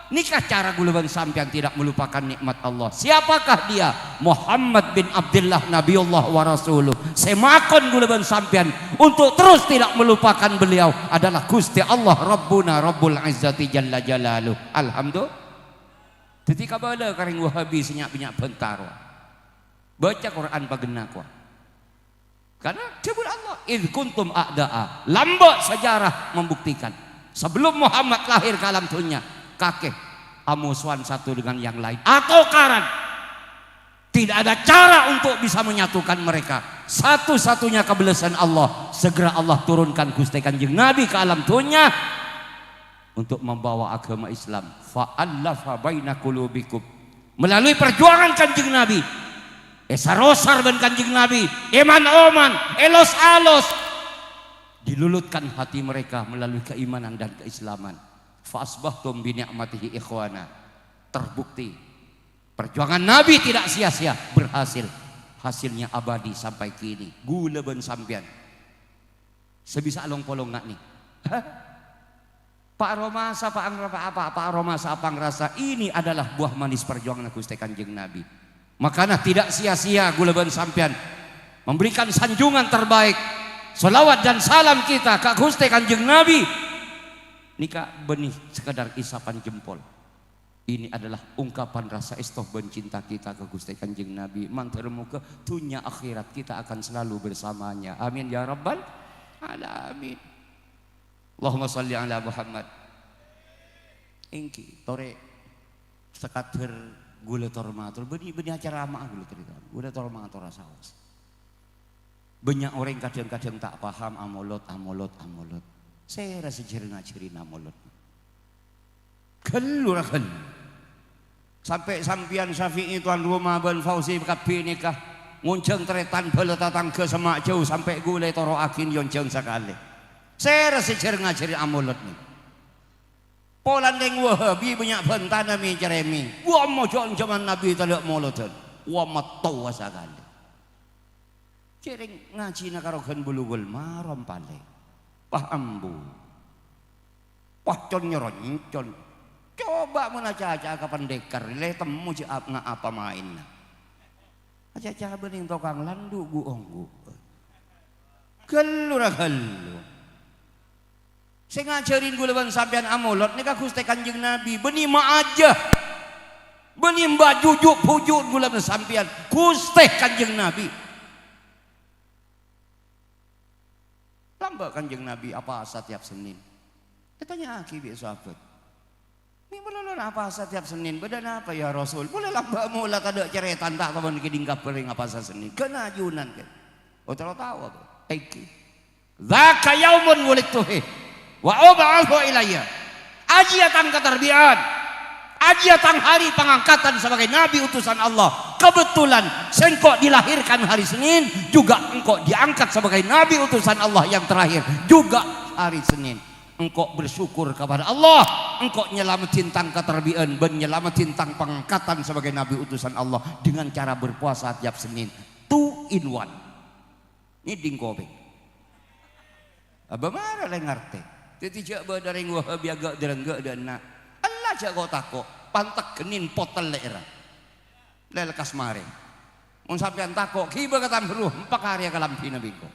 Nèka cara kaulâ bân sampèyan tidak melupakan nikmat Allah. Siapakah dia? Muhammad bin Abdullah, Nabiullah wa Rasuluh. Sè makon kaulâ bân sampèyan untuk terus tidak melupakan beliau adalah Ghustè Allah, Rabbuna Rabbul Izzati Jalla Jalaluh. Alhamdulillah. Dhâddhi kabâlâ ka rèng Wahabi sè nya'-bânnya' bhântar. Baca Quran pagenna, kowa. Karena dhâbuna Allah, "Idz kuntum a'da'a." Lambâ' sejarah membuktikan. Sebelum Muhammad lahir ke alam dunia, kakè amosowan satu dengan yang lain. Atokaran. Tidak ada cara untuk bisa menyatukan mereka. Satu-satunya kebelasan Allah, segera Allah turunkan Ghustè Kanjeng Nabi ke alam dunia untuk membawa agama Islam. "Fa'allafa baina qulubikum." Melalui perjuangan Kanjeng Nabi, èsar-osar bân Kanjeng Nabi, èman-oman, èlos-alos, dilulutkan hati mereka melalui keimanan dan keislaman. "Fa asbahtum bi ni'matihi ikhwana." Terbukti, perjuangan Nabi tidak sia-sia, berhasil. Hasilnya abadi sampai kini. Kaulâ bân sampèyan sè bisa along-polong nga' nè. Hah? Pa' aromasa, pa' angra-, pa', pa', pa' aromasa, pa' angrasa. Ini adalah buah manis perjuangan Ghustè Kanjeng Nabi. Makana tidak sia-sia kaulâ bân sampèyan memberikan sanjungan terbaik, salawat dan salam kita ka Ghustè Kanjeng Nabi. Nèka bânnè sekedar isapan jempol. Ini adalah ungkapan rasa èsto bân cinta kita ke Ghustè Kanjeng Nabi. Mandhâr moghâ dhunnya akhèrat kita akan selalu bersamanya. Amin ya rabbal alamin. Allahumma shalli ala Muhammad. Èngghi, torè sakadhâr ghulâ tor mator. Bânnè, bânnè acara ama'a ghulâ tor, ghulâ tor mator saos. Bânnya' orèng kadhâng-kadhâng ta' paham amolod, amolod, amolod. Sèra sè jhâr-ngajhâri amolod? Ghâllu ra ghâllu. Sampè' sampèyan Syafi'i, tuan roma, bân Fauzi kabbhi nèka ngonjhâng tarètan bhâlâ tatangghâ semma' jâu sampè' ghulâ ètoro'aghi ngonjhâng sakalè. Sèra sè jhâr-ngajhâri amolod nèka? Polana rèng Wahabi bânnya' bhântana mè-carèmè. Wa, mojo' jhâman Nabi tadâ' molodhân. Wa, mattowa sakalè. Jhâ' rèng ngajhina karoghân Bulughul Maram palèng. Wah, ambu. Wah, con-nyaroncon. Coba mon acaca'a ka pendekar, lè temmo jhâ' ap-, nga-, apa maènna. Acaca'a bânnè tokang landhu' ghu-ongghu. Ghâllu ra ghâllu. Sè ngajhârin ghulâ bân sampèyan amolod nèka Ghustè Kanjeng Nabi, bânnè ma'ajâ. Bânnè mbâ' jhujhu' bhuju' ghulâ bân sampèyan, Ghustè Kanjeng Nabi. Lambâ' Kanjeng Nabi apowasa tiyap Sennèn. Ètanya'aghi bi' sahabat, "Mè' malolo apowasa tiyap Sennèn, bâdâ napa, ya Rasul?" "Polè lambâ' mola tadâ' carètana, ta' tao kèdhing kabhâr rèng apowasa Sennèn." Ghâna ajunan, kan? Oh, terro tao apa? Èngghi. "Dzaka yaumun wulidtu fih wa ub'atsu ilayya." Ajiyâ tang katarbi'an. Ajiyâ tang hari pangangkatan sebagai nabi utusan Allah. Kebetulan sèngko' dilahirkan hari Senin, juga engko' diangkat sebagai nabi utusan Allah yang terakhir, juga hari Senin. Engko' bersyukur kepada Allah, engko' nyalameddhin tang katarbi'an bân nyalameddhin tang pangangkatan sebagai nabi utusan Allah dengan cara berpuasa tiap Senin. Two in one. Ngèdhing kopèng. Abâ mara lè ngartè. Dhâddhi jhâ' bâdâ rèng Wahabi aghâ' dârângghâ' dâ' enna'. Ella jhâ' ko'-tako', pantek ghennin potellè'ra. Lè lekkas marè. Mon sampèyan tako', ghibâ ka tang bherru, empa' karè kalambhina bi' engko'.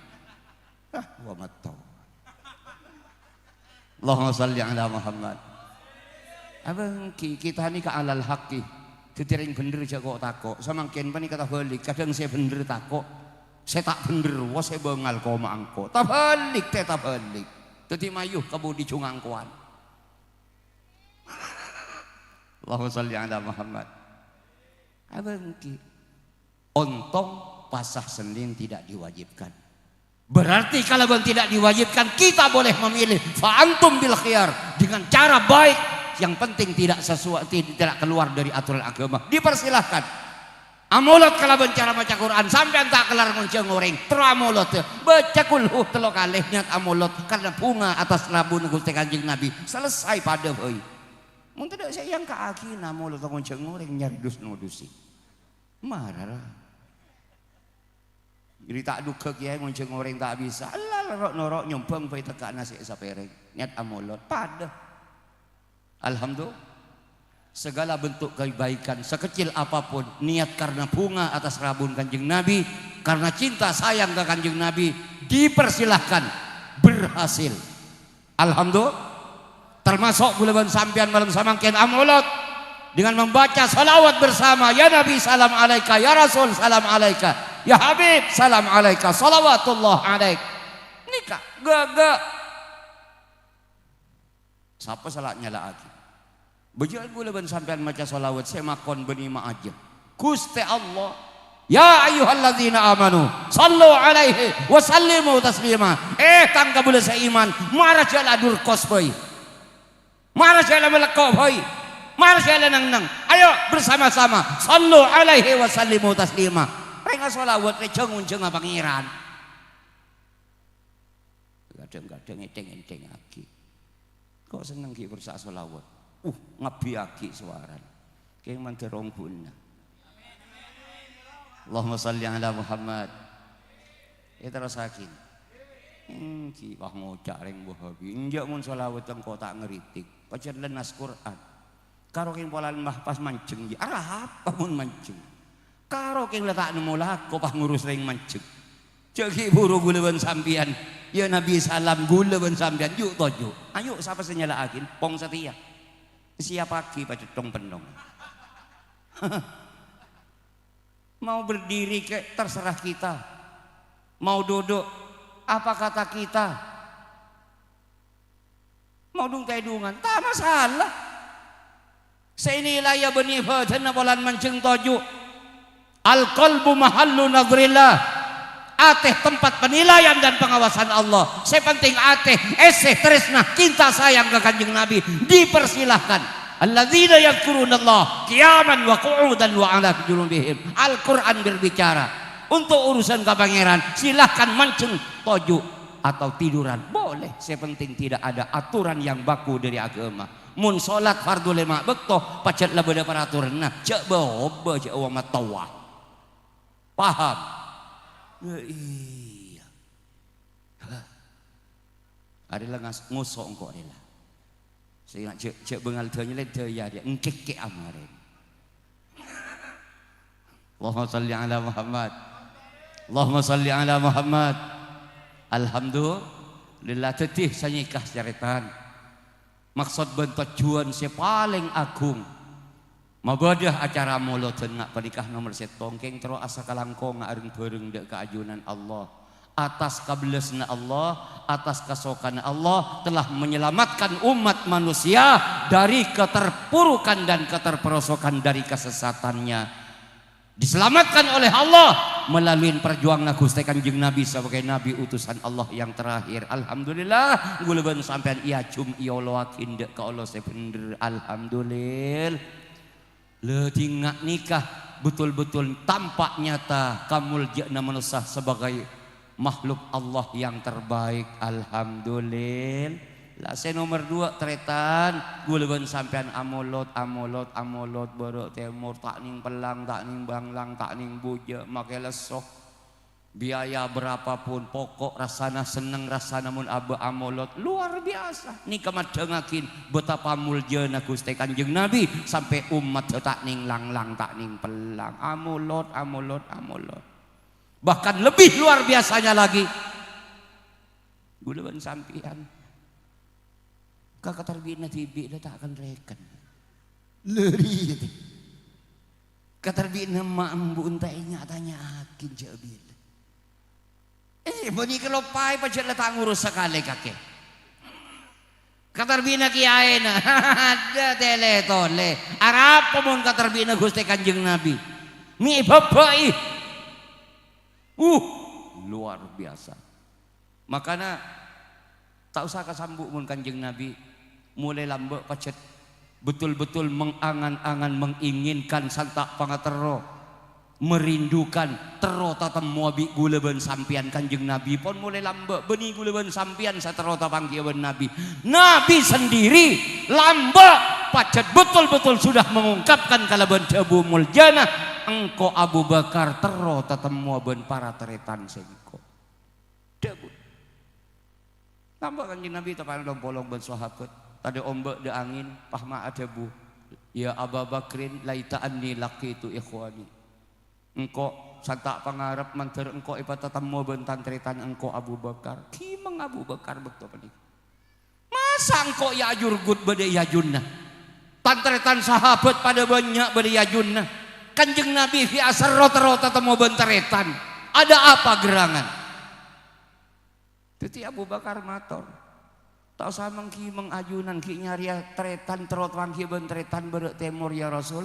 Ah, wa matto. Allahumma shalli ala Muhammad. Abâ èngghi, kita nèka alal haqqi. Dhâddhi rèng bhendher jhâ' ko'-tako'. Samangkèn panèka tabhâlik, kadhâng sè bhendher tako'. Sè ta' bhendher, wa sè bângal koma engko'. Tabhâlik, tè tabhâlik. Dhâddhi mayu ka budi jhungangkowan. Allahumma shalli ala Muhammad. Abâ èngghi. Ontong puasa Senin tidak diwajibkan. Berarti kalabân tidak diwajibkan, kita boleh memilih. Fa antum bil khiyar. Dengan cara baik, yang penting tidak sesuai, tidak keluar dari aturan agama. Dipersilahkan. Amolod kalabân cara maca Quran, sampèyan ta' kellar ngonjhâng orèng, terro amolod, baca kulhu tello kalè, niat amolod karena bunga atas rabuna Ghustè Kanjeng Nabi, selesai padâ bhâi. Mon tadâ' sè èangka'aghi, amolod ngonjhâng orèng nyarè dus-nodusè. Mara ra. Jârèya ta' duga kèyaè ngonjhâng orèng ta' bisa. Ella ro'-noro' nyombhâng bhâi tekka'na sè sapèrèng. Niat amolod, padâ. Alhamdulillah. Segala bentuk kebaikan, sekecil apapun, niat karena bunga atas rabun Kanjeng Nabi, karena cinta sayang ke Kanjeng Nabi, dipersilahkan, berhasil. Alhamdulillah. Termasuk ghulâ bân sampèyan malem samangkèn amolod dengan membaca salawat bersama, "Ya Nabi, salam alaika, ya Rasul, salam alaika, ya Habib, salam alaika, salawatullah alaik." Nèka, ghâ-, ghâ-. Sapa sè la nyala'aghi? Bâjâ ghulâ bân sampèyan maca shalawat sè makon bânnè ma'ajâ. Ghustè Allah, "Ya ayyuhalladzina amanu, shallu alaihi wa sallimu taslima." Eh, tang kaulâ sè iman, mara jhâ' la durkos bhâi. Mara jhâ' la malèkko' bhâi. Mara jhâ' la neng-neng. Ayo bersama-sama, shallu alaihi wa sallimu taslima. Rèng ashalawat rè jhâng-onjhângnga Pangèran. Kadhâng-kadhâng èthèng-èthèngaghi. Kok senneng ghi' bhersa shalawat? Uh, ngabbhiyâghi sowarana. Kèng mandhâr ongghuwânna. Allahumma shalli ala Muhammad. Èterrossaghi. Èngghi, wah, ngoca' rèng Wahabi. Enjâ' mon shalawat engko' ta' ngritik. Pajhât la nas Qur'an. Karo kèng polana mah pas manjheng, yâ. Arapa mon manjheng? Karo kèng la ta' nemmo lako pas ngurus rèng manjheng. Jhâ' ghi' bhuru ghulâ bân sampèyan. Yâ Nabi salam ghulâ bân sampèyan, ju' toju'. Ayo, sapa sè nyala'aghi? Pong satèya. Siapaghi pacèttong pennong. Mau berdiri kek, terserah kita. Mau duduk, apa kata kita? Mau dung-tèdungan, ta' masalah. Sè ènilai bânnè bâdânna polana manjheng toju'. Al-qalbu mahallu nadhrillah. Atè tempat penilaian dan pengawasan Allah. Sè penting atè, èssè, tarèsna, cinta sayang ka Kanjeng Nabi. Dipersilahkan. Alladzina yadzkurunallaha qiyaman wa qu'udan wa ala junubihim. Al-Quran berbicara. Untuk urusan ka Pangèran, silahkan manjheng toju' atau tiduran. Boleh, sè penting tidak ada aturan yang baku dari agama. Mon sholat fardhu lèma' bâkto, pajhât la bâdâ paraturanna. Jhâ' bâ-obâ, jhâ' wa mattowa. Paham? Ya, iyâ. Hah. Arè la ngas-, ngoso' engko' arè la. Sènga' jhâ', jhâ' bângal dânya lè dâjâ arè, engkèkkè amaren. Allahumma shalli ala Muhammad. Allahumma shalli ala Muhammad. Alhamdulillah, dhâddhi sanèka carètan. Maksod bân tojjhuwân sè palèng aghung mabâdâ acara molodhân nga' panèka nomer sèttong, kèng terro asakalangkonga reng-bhâreng dâ' ka ajunan Allah. Atas kabellasna Allah, atas kasokanna Allah telah menyelamatkan umat manusia dari keterpurukan dan keterperosokan, dari kesesatannya. Diselamatkan oleh Allah melalui perjuanganna Ghustè Kanjeng Nabi sebagai Nabi utusan Allah yang terakhir. Alhamdulillah, ghulâ bân sampèyan èajhum èolowaghi dâ' ka Allah sè bhendher. Alhamdulillah. Lha, dhinga' nèka betul-betul tampak nyata kamoljâ'ânna manossa sebagai makhluk Allah yang terbaik. Alhamdulillah. La sè nomer duwâ', tarètan, ghulâ bân sampèyan amolod, amolod, amolod, bârâ' tèmor, ta' nèng pellang, ta' nèng banglang, ta' nèng bujâ, makè lesso. Biaya berapapun, pokok rassana senneng, rassana mon abâ' amolod, luar biasa. Nèka maddhângaghi betapa moljâna Ghustè Kanjeng Nabi, sampè' ommaddhâ ta' nèng langlang, ta' nèng pellang. Amolod, amolod, amolod. Bahkan lebih luar biasanya lagi, ghulâ bân sampèyan ka katarbhi'na dhibi' la ta' kan-rèkan. Lari. Katarbhi'na emma' embu'en ta' ènya'-tanya'aghi jhâ' bilâ. Eh, bânnè kaloppaè pajhât la ta' ngurus sakalè kakè. Katarbhi'na kèyaèna, adâ' tèlè-tolè. Arapa mon katarbhi'na Ghustè Kanjeng Nabi? Mè' èbâbâ'i. Uh, luar biasa. Makana, ta' osa kasambu' mon Kanjeng Nabi molaè lambâ' pajhât betul-betul mengangan-angan, menginginkan, santa' pangaterro, merindukan, terro tatemmowa bi' ghulâ bân sampèyan Kanjeng Nabi pon molaè lambâ', bânnè ghulâ bân sampèyan sè terro tapangghi'â bân Nabi. Nabi sendiri lambâ' pajhât betul-betul sudah mengungkapkan kalabân dhâbu moljâna, "Engko' Abu Bakar terro tatemmowa bân para tarètan sèngko'." Dhâbu. Lambâ' Kanjeng Nabi tepa'na lom-polong bân sahabat. Tadâ' ombâ', dâ' angèn, pas ma' adhâbu, "Ya Aba Bakrin, laita anni laqitu ikhwani." Engko' santa' pangarep mandhâr engko' èpatatemmo bân tan-tarètan engko' Abu Bakar. Ghimeng Abu Bakar bâkto panèka. Masa engko' èajurgut bâdâ è ajunna? Tan-tarètan sahabat padâ bânnya' bâdâ è ajunna. Kanjeng Nabi ghi' aserro terro tatemmo bân tarètan. Ada apa gerangan? Dhâddhi Abu Bakar mator, "Ta' osa meng-ghimeng ajunan ghi' nyarèya tarètan terro tapangghi bân tarètan bârâ' tèmor, ya Rasul.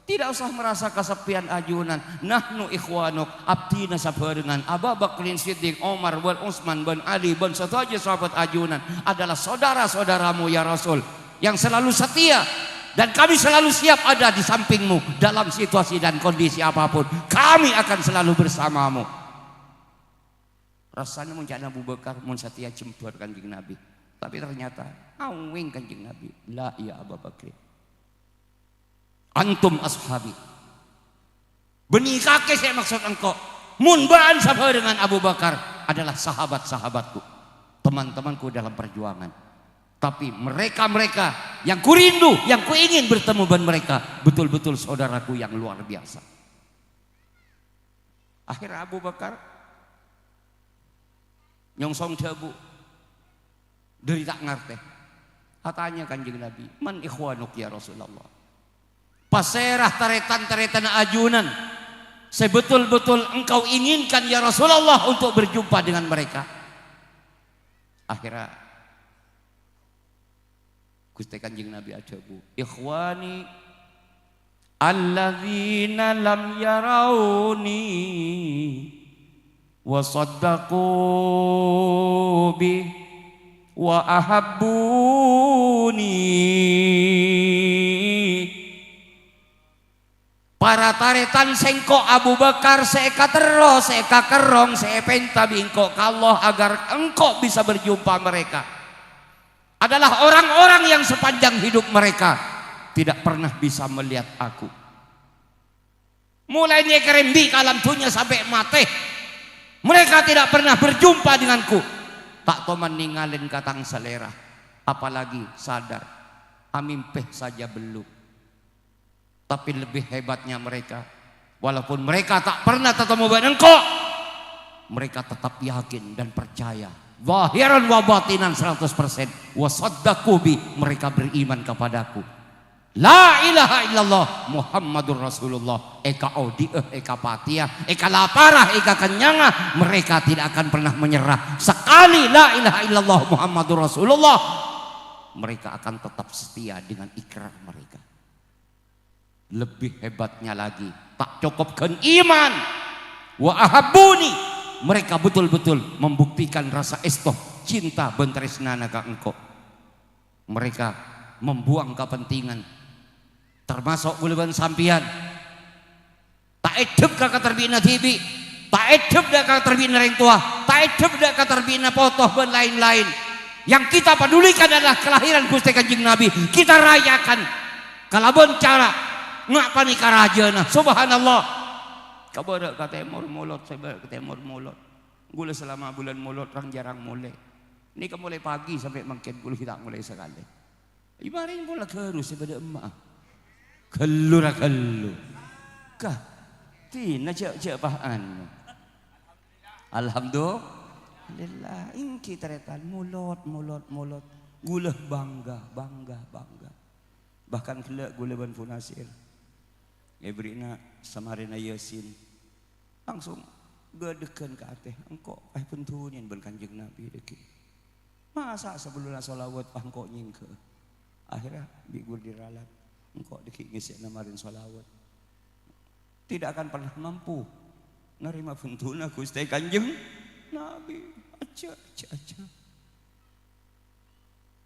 Tidak usah merasa kaseppèyan ajunan. Nahnu ikhwanuk, abdhina sabhârengan. Aba Bakrin Siddiq, Omar, bân Utsman, bân Ali, bân sadhâjâ sahabat ajunan adalah saudara-saudaramu, ya Rasul, yang selalu setia. Dan kami selalu siap ada di sampingmu dalam situasi dan kondisi apapun. Kami akan selalu bersamamu." Rassana mon ca'na Abu Bakar, mon satèya jembhâr Kanjeng Nabi. Tapè ternyata awèng Kanjeng Nabi. "La, ya Aba Bakrin. Antum ashabi." Bânnè kakè sè maksod engko'. Mon bâ'ân sabhârengan Abu Bakar adalah sahabat-sahabatku, teman-temanku dalam perjuangan. Tapi mereka-mereka yang kurindu, yang kuingin bertemu dengan mereka, betul-betul saudaraku yang luar biasa. Akhirnya Abu Bakar nyongsong dhâbu, "Dâri ta' ngartè. Atanya Kanjeng Nabi, "Man ikhwanuk ya Rasulullah?" Pasèra tarètan-tarètanna ajunan sè betul-betul engkau inginkan ya Rasulullah untuk berjumpa dengan mereka? Akhirnya Ghustè Kanjeng Nabi adhâbu, "Ikhwani alladzina lam yarauni wa saddaqu bi wa ahabbuni." Para tarètan sèngko' Abu Bakar sè èkaterro, sè èkakerrong, sè èpènta bi' engko' ka Allah agar engko' bisa berjumpa mereka, adalah orang-orang yang sepanjang hidup mereka tidak pernah bisa melihat aku. Molaè nyèkèrèm bi' ka alam dhunnya sampè' matè, mereka tidak pernah berjumpa denganku. Ta' toman nèngalè ka tang salèra, apalagi sadar, amimpè saja bellu. Tapi lebih hebatnya mereka, walaupun mereka tak pernah tatemo bân engko', mereka tetap yakin dan percaya, zahiran wa batinan seratus persen, wa saddaqu bi, mereka beriman kepadaku. La ilaha illallah Muhammadur Rasulullah, èkaodi'â, èkapatèya, èkalapara, èkakennyanga, mereka tidak akan pernah menyerah. Sekali la ilaha illallah Muhammadur Rasulullah, mereka akan tetap setia dengan ikrar mereka. Lebih hebatnya lagi, tak cokop ghân iman. Wa ahabbuni, mereka betul-betul membuktikan rasa èsto, cinta bân tarèsnana ka engko'. Mereka membuang kepentingan, termasuk ghulâ bân sampèyan. Ta' èdhep ka katarbi'na dhibi', ta' èdhep dâ' ka katarbi'na rèng towa, ta' èdhep dâ' ka katarbi'na poto bân laèn-laèn. Yang kita pedulikan adalah kelahiran Ghustè Kanjeng Nabi. Kita rayakan kalabân cara nga' panèka rajâna. Subhanallah. Ka bârâ' ka tèmor molod, sè bârâ' ka tèmor molod. Ghulâ salama bulân molod rang-jhârâng molè. Nèka molè pagi sampè' mangkèn ghulâ ghi' ta' molè sakalè. Èmarèng pola ghâru sè bâdâ emma'a. Ghâllu ra ghâllu. Kah, dina jhâ'-jhâ' pa'an. Alhamdulillah. Èngghi tarètan, molod, molod, molod. Ghulâ bangga, bangga, bangga. Bahkan ghellâ' ghulâ bân Fu Nasir èbèrri'na samarèna Yasin. Langsung ghâdhâghân ka atè, "Engko' èbhuntonin bân Kanjeng Nabi dhâggi'. Masa' sabellunna shalawat pas engko' nyèngghâ?" Akhirnya bi' ghuru diralat, "Engko' dhâggi' ngèssèna marèn shalawat." Tidak akan pernah mampu narèma bhunto'na Ghustè Kanjeng Nabi. Aja, aja, aja.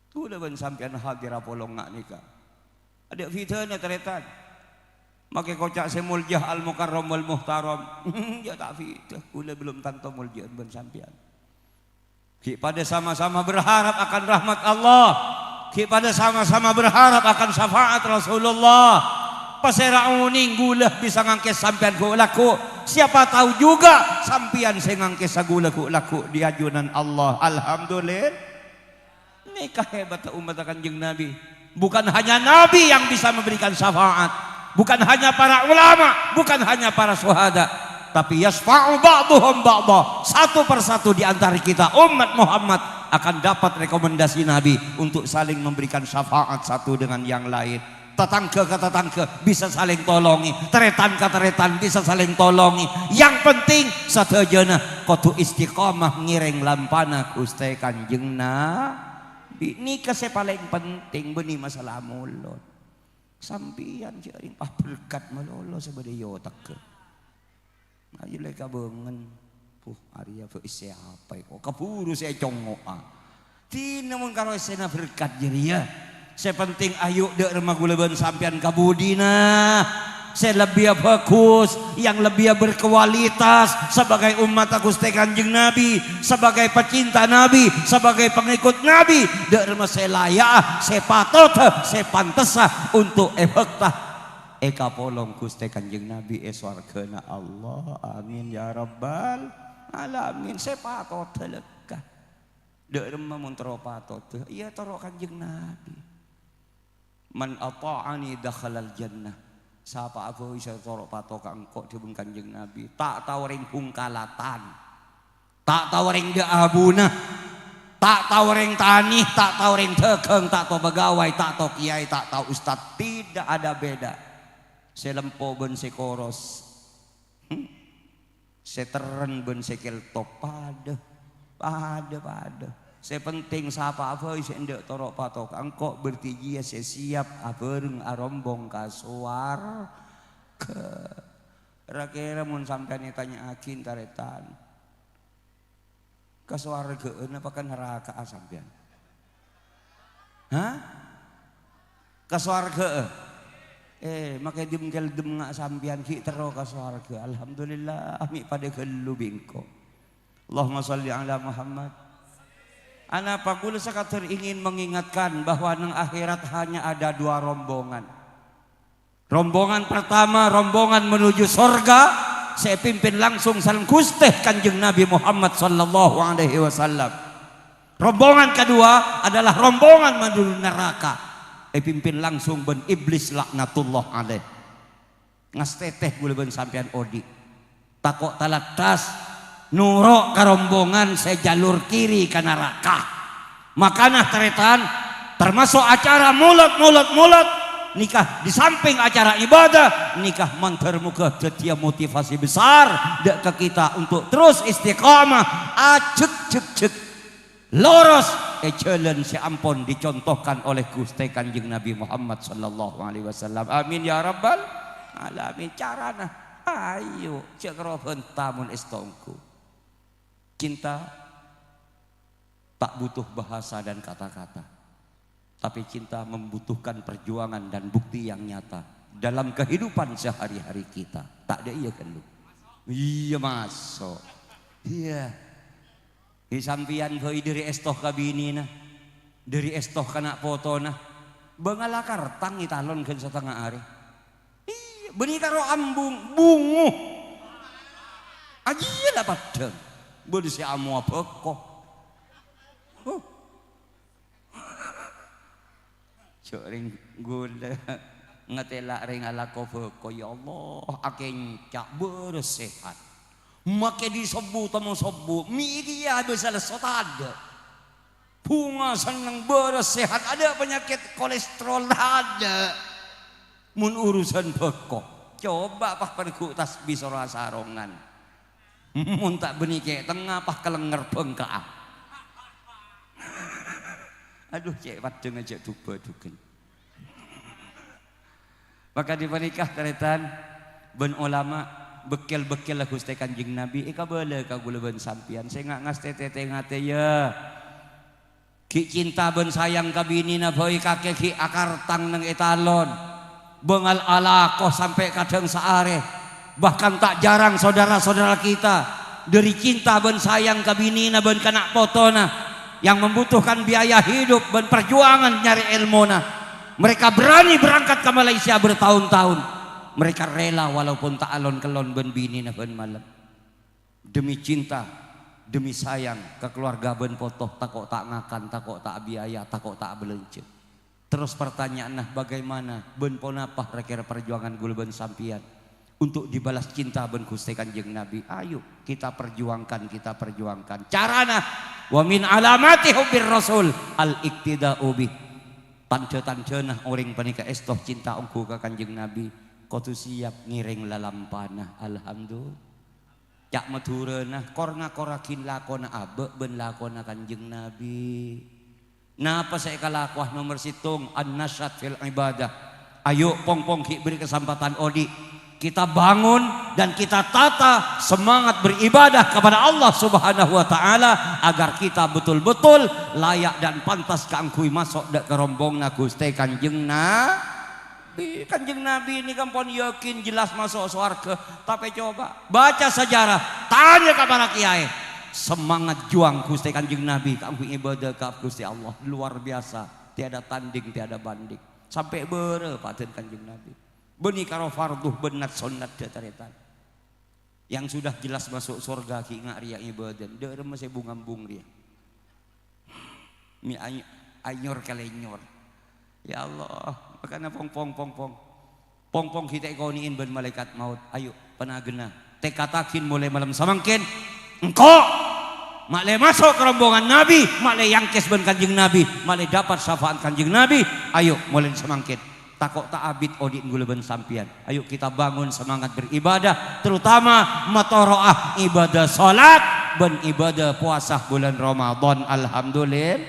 Ghulâ bân sampèyan hadir apolong nga' nèka. Adâ' bhidhâna, tarètan. Makè koca' sè molja Al-Mukarram wal Muhtaram. Ya ta' bhidhâ. Ghulâ belum tanto molja'an bân sampèyan. Ghi' padâ sama-sama berharap akan rahmat Allah. Ghi' padâ sama-sama berharap akan syafaat Rasulullah. Pasèra onèng ghulâ bisa ngangkès sampèyan ghu'-lagghu'. Siapa tahu juga sampèyan sè ngangkèsa ghulâ ghu'-lagghu' è ajunan Allah. Alhamdulillah. Nèka hebatta ummatta Kanjeng Nabi. Bukan hanya Nabi yang bisa memberikan syafaat, bukan hanya para ulama, bukan hanya para syuhada, tapi yasfa'u ba'duhum ba'dha. Satu persatu di antara kita, umat Muhammad, akan dapat rekomendasi Nabi untuk saling memberikan syafaat satu dengan yang lain. Tatangghâ ka tatangghâ bisa saling tolongè, tarètan ka tarètan bisa saling tolongè. Yang penting sadhâjâna kodhu istiqomah ngèrèng lampana Ghustè Kanjeng Nabi. Nèka sè palèng penting, bânnè masalah molod. Sampèyan jhâ' rèng paberkat malolo sè bâdâ è otegghâ. Ayo lè kabângen. Puh, arèya bâ' essè apa èko? Kabhuru sè ècongngo'a. Dina mon karo essèna berkat jârèya. Sè penting ayo dâ' remma ghulâ bân sampèyan ka budina sè lebbiya bhâghus, yang lebbiya berkualitas sebagai ummatta Ghustè Kanjeng Nabi, sebagai pecinta Nabi, sebagai pengikut Nabi. Dâ' remma sè laya'a, sè patotta, sè pantessa untuk èbhâkta èkapolong Ghustè Kanjeng Nabi è sowarghâna Allah. Amin ya rabbal alamin. Sè patotta lekka. Dâ' remma mon terro patotta, iyâ terro Kanjeng Nabi. "Man ata'ani dakhalal jannah." Sapa'a bhâi sè terro pato ka engko', dhâbuna Kanjeng Nabi, ta' tao rèng Bhungkalatan. Ta' tao rèng dâ' abuna, Ta' tao orèng tanè, ta' tao orèng dhâghâng, ta' tao pegawai, ta' tao kiai, ta' tao ustad. Tidak ada beda. Sè lempo bân sè koros. Hmm. Sè terren bân sè kèlto padâ. Padâ-padâ. Sè penting sapa'a bhâi sè endâ' toro' patoka. Engko' berarti jiyâ sè siap abhâreng arombong ka sowarghâ. Ra-kèra mon sampèyan ètanya'aghi, tarètan. Ka sowarghâ'ân apa ka naraka'a sampèyan? Hah? Ka sowarghâ'â? Eh, makè dem-kèldem nga' sampèyan ghi' terro ka sowarghâ. Alhamdulillah, mè' padâ ghâllu bi' engko'. Allahumma shalli ala Muhammad. Anapa kaulâ sakadar ingin mengingatkan bahwa neng akhirat hanya ada dua rombongan. Rombongan pertama, rombongan menuju sorga, sè èpimpin langsung sareng Ghustè Kanjeng Nabi Muhammad sallallahu alaihi wasallam. Rombongan kedua adalah rombongan menuju neraka, èpimpin langsung bân Iblis laknatullah alaih. Ngastètè kaulâ bân sampèyan odi'. Tako' talattas, noro' ka rombongan sè jalur kiri ka naraka. Makana, tarètan, termasuk acara molod, molod, molod, nèka di samping acara ibadah, nèka mandhâr moghâ dhâddhiyâ motivasi besar dâ' ka kita untuk terus istiqamah, ajhek, jhek, jhek. Loros è jhâlân sè ampon dicontohkan oleh Ghustè Kanjeng Nabi Muhammad sallallahu alaihi wasallam. Amin ya rabbal alamin. Carana, ayo, jhâ' karo bhânta mon èsto ongghu. Cinta tak butuh bahasa dan kata-kata. Tapi cinta membutuhkan perjuangan dan bukti yang nyata dalam kehidupan sehari-hari kita. Tadâ' iyâ ghâllu? Iyâ, maso'. Iyâ. È sampèyan bhâi dâri èsto ka binèna, dâri èsto ka na' potona. Bângalla kartang ètalon ghân satengnga arè. Iyâ, bânnè karo ambung, bungo. Ajiyâ la paddhâng. Bâdâ sè amowa bhâko. Huh. Jhâ' rèng ghulâ ngatèla' rèng alako bhâko, ya Allah, akènca' bârâs sehat. Makè disobbu tamo sobbu, mè' kèya bisa lesso tadâ'. Bhunga senneng bârâs sehat, adâ' panyakèt kolesterol tadâ'. Mon urusan bhâko, coba pas paneggu' tasbih soro asarongan. Mon ta' bânnè cè' tengnga, pas kalènger bhângka'a. Adhu, cè' paddhângnga jhâ' du-bhâdhughân. Maka dhi panèka, tarètan bân olama, bâkkèl-bâkkèlla Ghustè Kanjeng Nabi èkabâlâ ka kaulâ bân sampèyan. Sènga' ngastètè tè-ngatè, yâ. Ghi' cinta bân sayang ka binèna bhâi kakè ghi' akartang neng ètalon. Bângal alako sampè' kadhâng saarè. Bahkan ta' jarang saudara-saudara kita dâri cinta bân sayang ka binèna bân ka na' potona yang membutuhkan biaya hidup bân parjuangan nyarè èlmona. Mereka berani berangkat ke Malaysia bertahun-tahun. Mereka rela walaupun ta' alon-kellon bân binèna bân malem. Demi cinta, demi sayang ka keluarga bân poto, tako' ta' ngakan, tako' ta' biaya, tako' ta' abâlânjhâ. Terros partanya'anna, bagaimana bân ponapa ra-kèra parjuangan kaulâ bân sampèyan untuk dibalas cinta bân Ghustè Kanjeng Nabi? Ayo, kita perjuangkan, kita perjuangkan. Carana, wa min alamati hubbir rasul al-iqtida'u bih. Tandhâ-tandhâna orèng panèka èsto cinta ongghu ka Kanjeng Nabi, kodhu siap ngèrèng lalampana. Alhamdulillah. Ca' Madhurâna, kor-ngakorraghi lakona abâ' bân lakona Kanjeng Nabi. Napa sè èkalakowa? Nomer sèttong, an-nasyat fil ibadah. Ayo, pong-pong, ghi' beri kesempatan odi'. Kita bangun dan kita tata semangat beribadah kepada Allah Subhanahu wa Ta'ala, agar kita betul-betul layak dan pantas kaangghuy maso' dâ' ka rombonganna Ghustè Kanjeng Na-, Bi-, Kanjeng Nabi nèka ampon yakin jelas maso' sowarghâ. Tapè coba, baca sejarah, tanya ka para kiai. Semangat juang Ghustè Kanjeng Nabi kaangghuy ibadah ka Ghustè Allah luar biasa, tiada tanding, tiada banding. Sampè' bârâ padâna Kanjeng Nabi. Bânnè karo fardhu bân nat-, sonnat dâ' tarètan. Yang sudah jelas maso' sorga ghi' nga' rèya ibadana. Dâ' remma sè bung-ambung rèya. Mi ay-, anyor kalènyor. Ya Allah, makana pong, pong, pong, pong. Pong, pong, ghi' ta' èkonè'è bân malaèkat maot. Ayo, panagenna. Tèkadhâghin molaè malem samangkèn. Engko'! Ma'lè maso' ka rombongan Nabi, ma'lè èangkès bân Kanjeng Nabi, ma'lè dapat syafaat Kanjeng Nabi. Ayo, molaè samangkèn. Tako' ta' abit odi'na ghulâ bân sampèyan. Ayo kita bangun semangat beribadah, terutama matoro'a ibadah salat bân ibadah puasa bulân Ramadan. Alhamdulillah.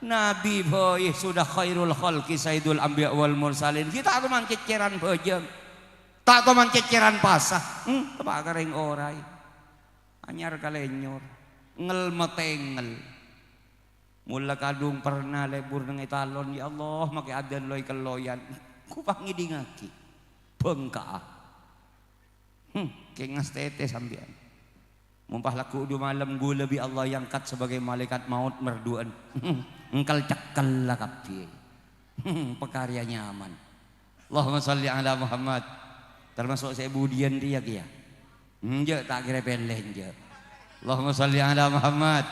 Nabi bhâi sudah khairul khalqi sayyidul anbiya wal mursalin. Ghi' ta' toman cèccèran bhâjâng. Ta' toman cèccèran pasa. Hmm, teppa' ka rèng orai. Anyar kalènyor. Ngel-matèngel. Mola kadhung perna lebur neng è talon, "Ya Allah, makè adân loy-kelloyan." Ko' pangèdingngaghi. Bengka'a. Hmm, kèng ngastètè sampèyan. Mon pas lagghu' du malem, ghulâ bi' Allah èangkat sebagai malaikat maut merdu'ân. Engkel-cekkel la kabbhi. Pakarèya nyaman. Allahumma shalli ala Muhammad. Termasuk sè budiyân rèya kèya. Enjâ', ta' kèra pèlè, enjâ'. Allahumma shalli ala Muhammad.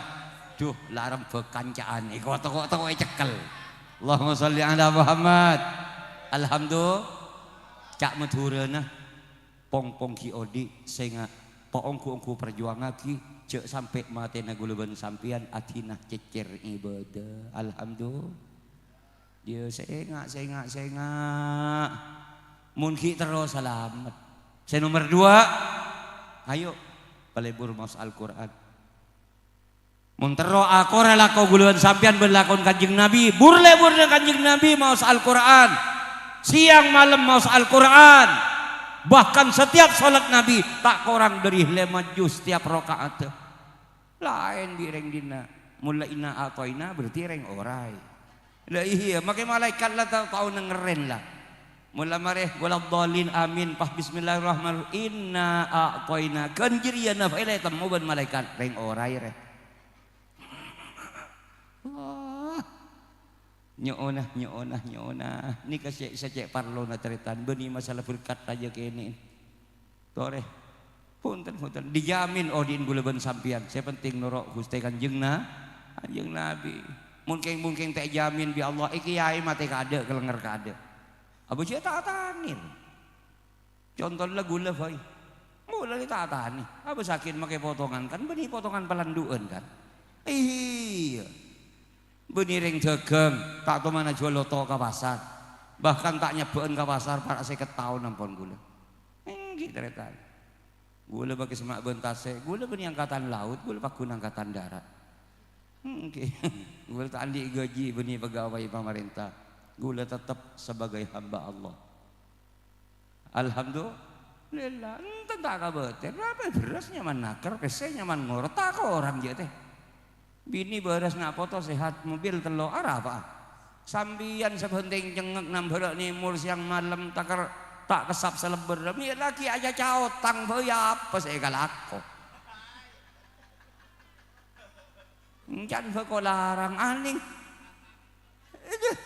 Duh, la rembhâk kanca'an. Èko toko'-toko' ècekkel. Allahumma shalli ala Muhammad. Alhamdulillah. Ca' Madhurâna. Pong-pong ghi' odi', sènga', paongghu-ongghu parjuwangngaghi, jhâ' sampè' matèna ghulâ bân sampèyan adhinah cèccèr ibadah. Alhamdulillah. Yâ, sènga', sènga', sènga'. Mon ghi' terro salamet. Sè nomer duwâ', ayo, palebur maos Al-Qur'an. Mon terro akorè lako ghulâ bân sampèyan bân lakon Kanjeng Nabi, bur-lebur neng Kanjeng Nabi maos Al-Qur'an. Sèyang malem maos Al-Qur'an. Bahkan setiap salat Nabi ta' korang dhâri lèma juz setiap raka'atta. Laèn bi' rèng dinna'. Mon la inna a'thaina berarti rèng orai. La iyâ, makè malaèkat la ta-, tao nengngèrèn la. Mon la marè, "Waladdallin, amin." Pas, "Bismillahirrahmanirrahim." "Inna a'thaina." Ghân jârèya nafa'è la ètemmo bân malaèkat. Rèng orai rè. Allah. Nyo'ona, nyo'ona, nyo'ona. Nèka sè, sè cè' parlona tarètan. Bânnè masalah berkat rajâ kènè'. Torè. Bhunten, bhunten. Dijamin odi'na ghulâ bân sampèyan. Sè penting noro' Ghustè Kanjeng Na-, Kanjeng Nabi. Mungkin, mungkin ta' èjamin bi' Allah. È kèyaè matè kaadâ', kalèngèr kaadâ'. Abâ' jhâ' ta' tanè. Contona ghulâ bhâi. Ghulâ ta' tanè. Abâ' sakèn makè potongan. Kan bânnè potongan palandu'ân, kan? Iyâ. Bânnè rèng dhâghâng, ta' tomana jhuwâl loto' ka pasar. Bahkan ta' nyebbhâ'ân ka pasar para' sèket taon ampon ghulâ. Èngghi, tarètan. Ghulâ makè semma' bân tasè', ghulâ bânnè angkatan laut, ghulâ pagghun angkatan darat. Èngghi. Ghulâ ta' andi' ghâji bânnè pegawai pamarènta. Ghulâ tettep sebagai hamba Allah. Alhamdulillah, enten ta' kabâtèr. Arapa bherrâs nyaman nakèr, pèssè nyaman ngorot, ta' korang jhâ' tè. Binè bârâs na' poto sehat, mobil tello', arapa'a? Sampèyan sè bhântèng cengngek nambhârâ' nèmor sèyang malem, takèr ta' kessap salèbbâr. Mè' laghi' acaca otang, bhâi apa sè èkalako? Encan bhâko larang anèng. Aduh.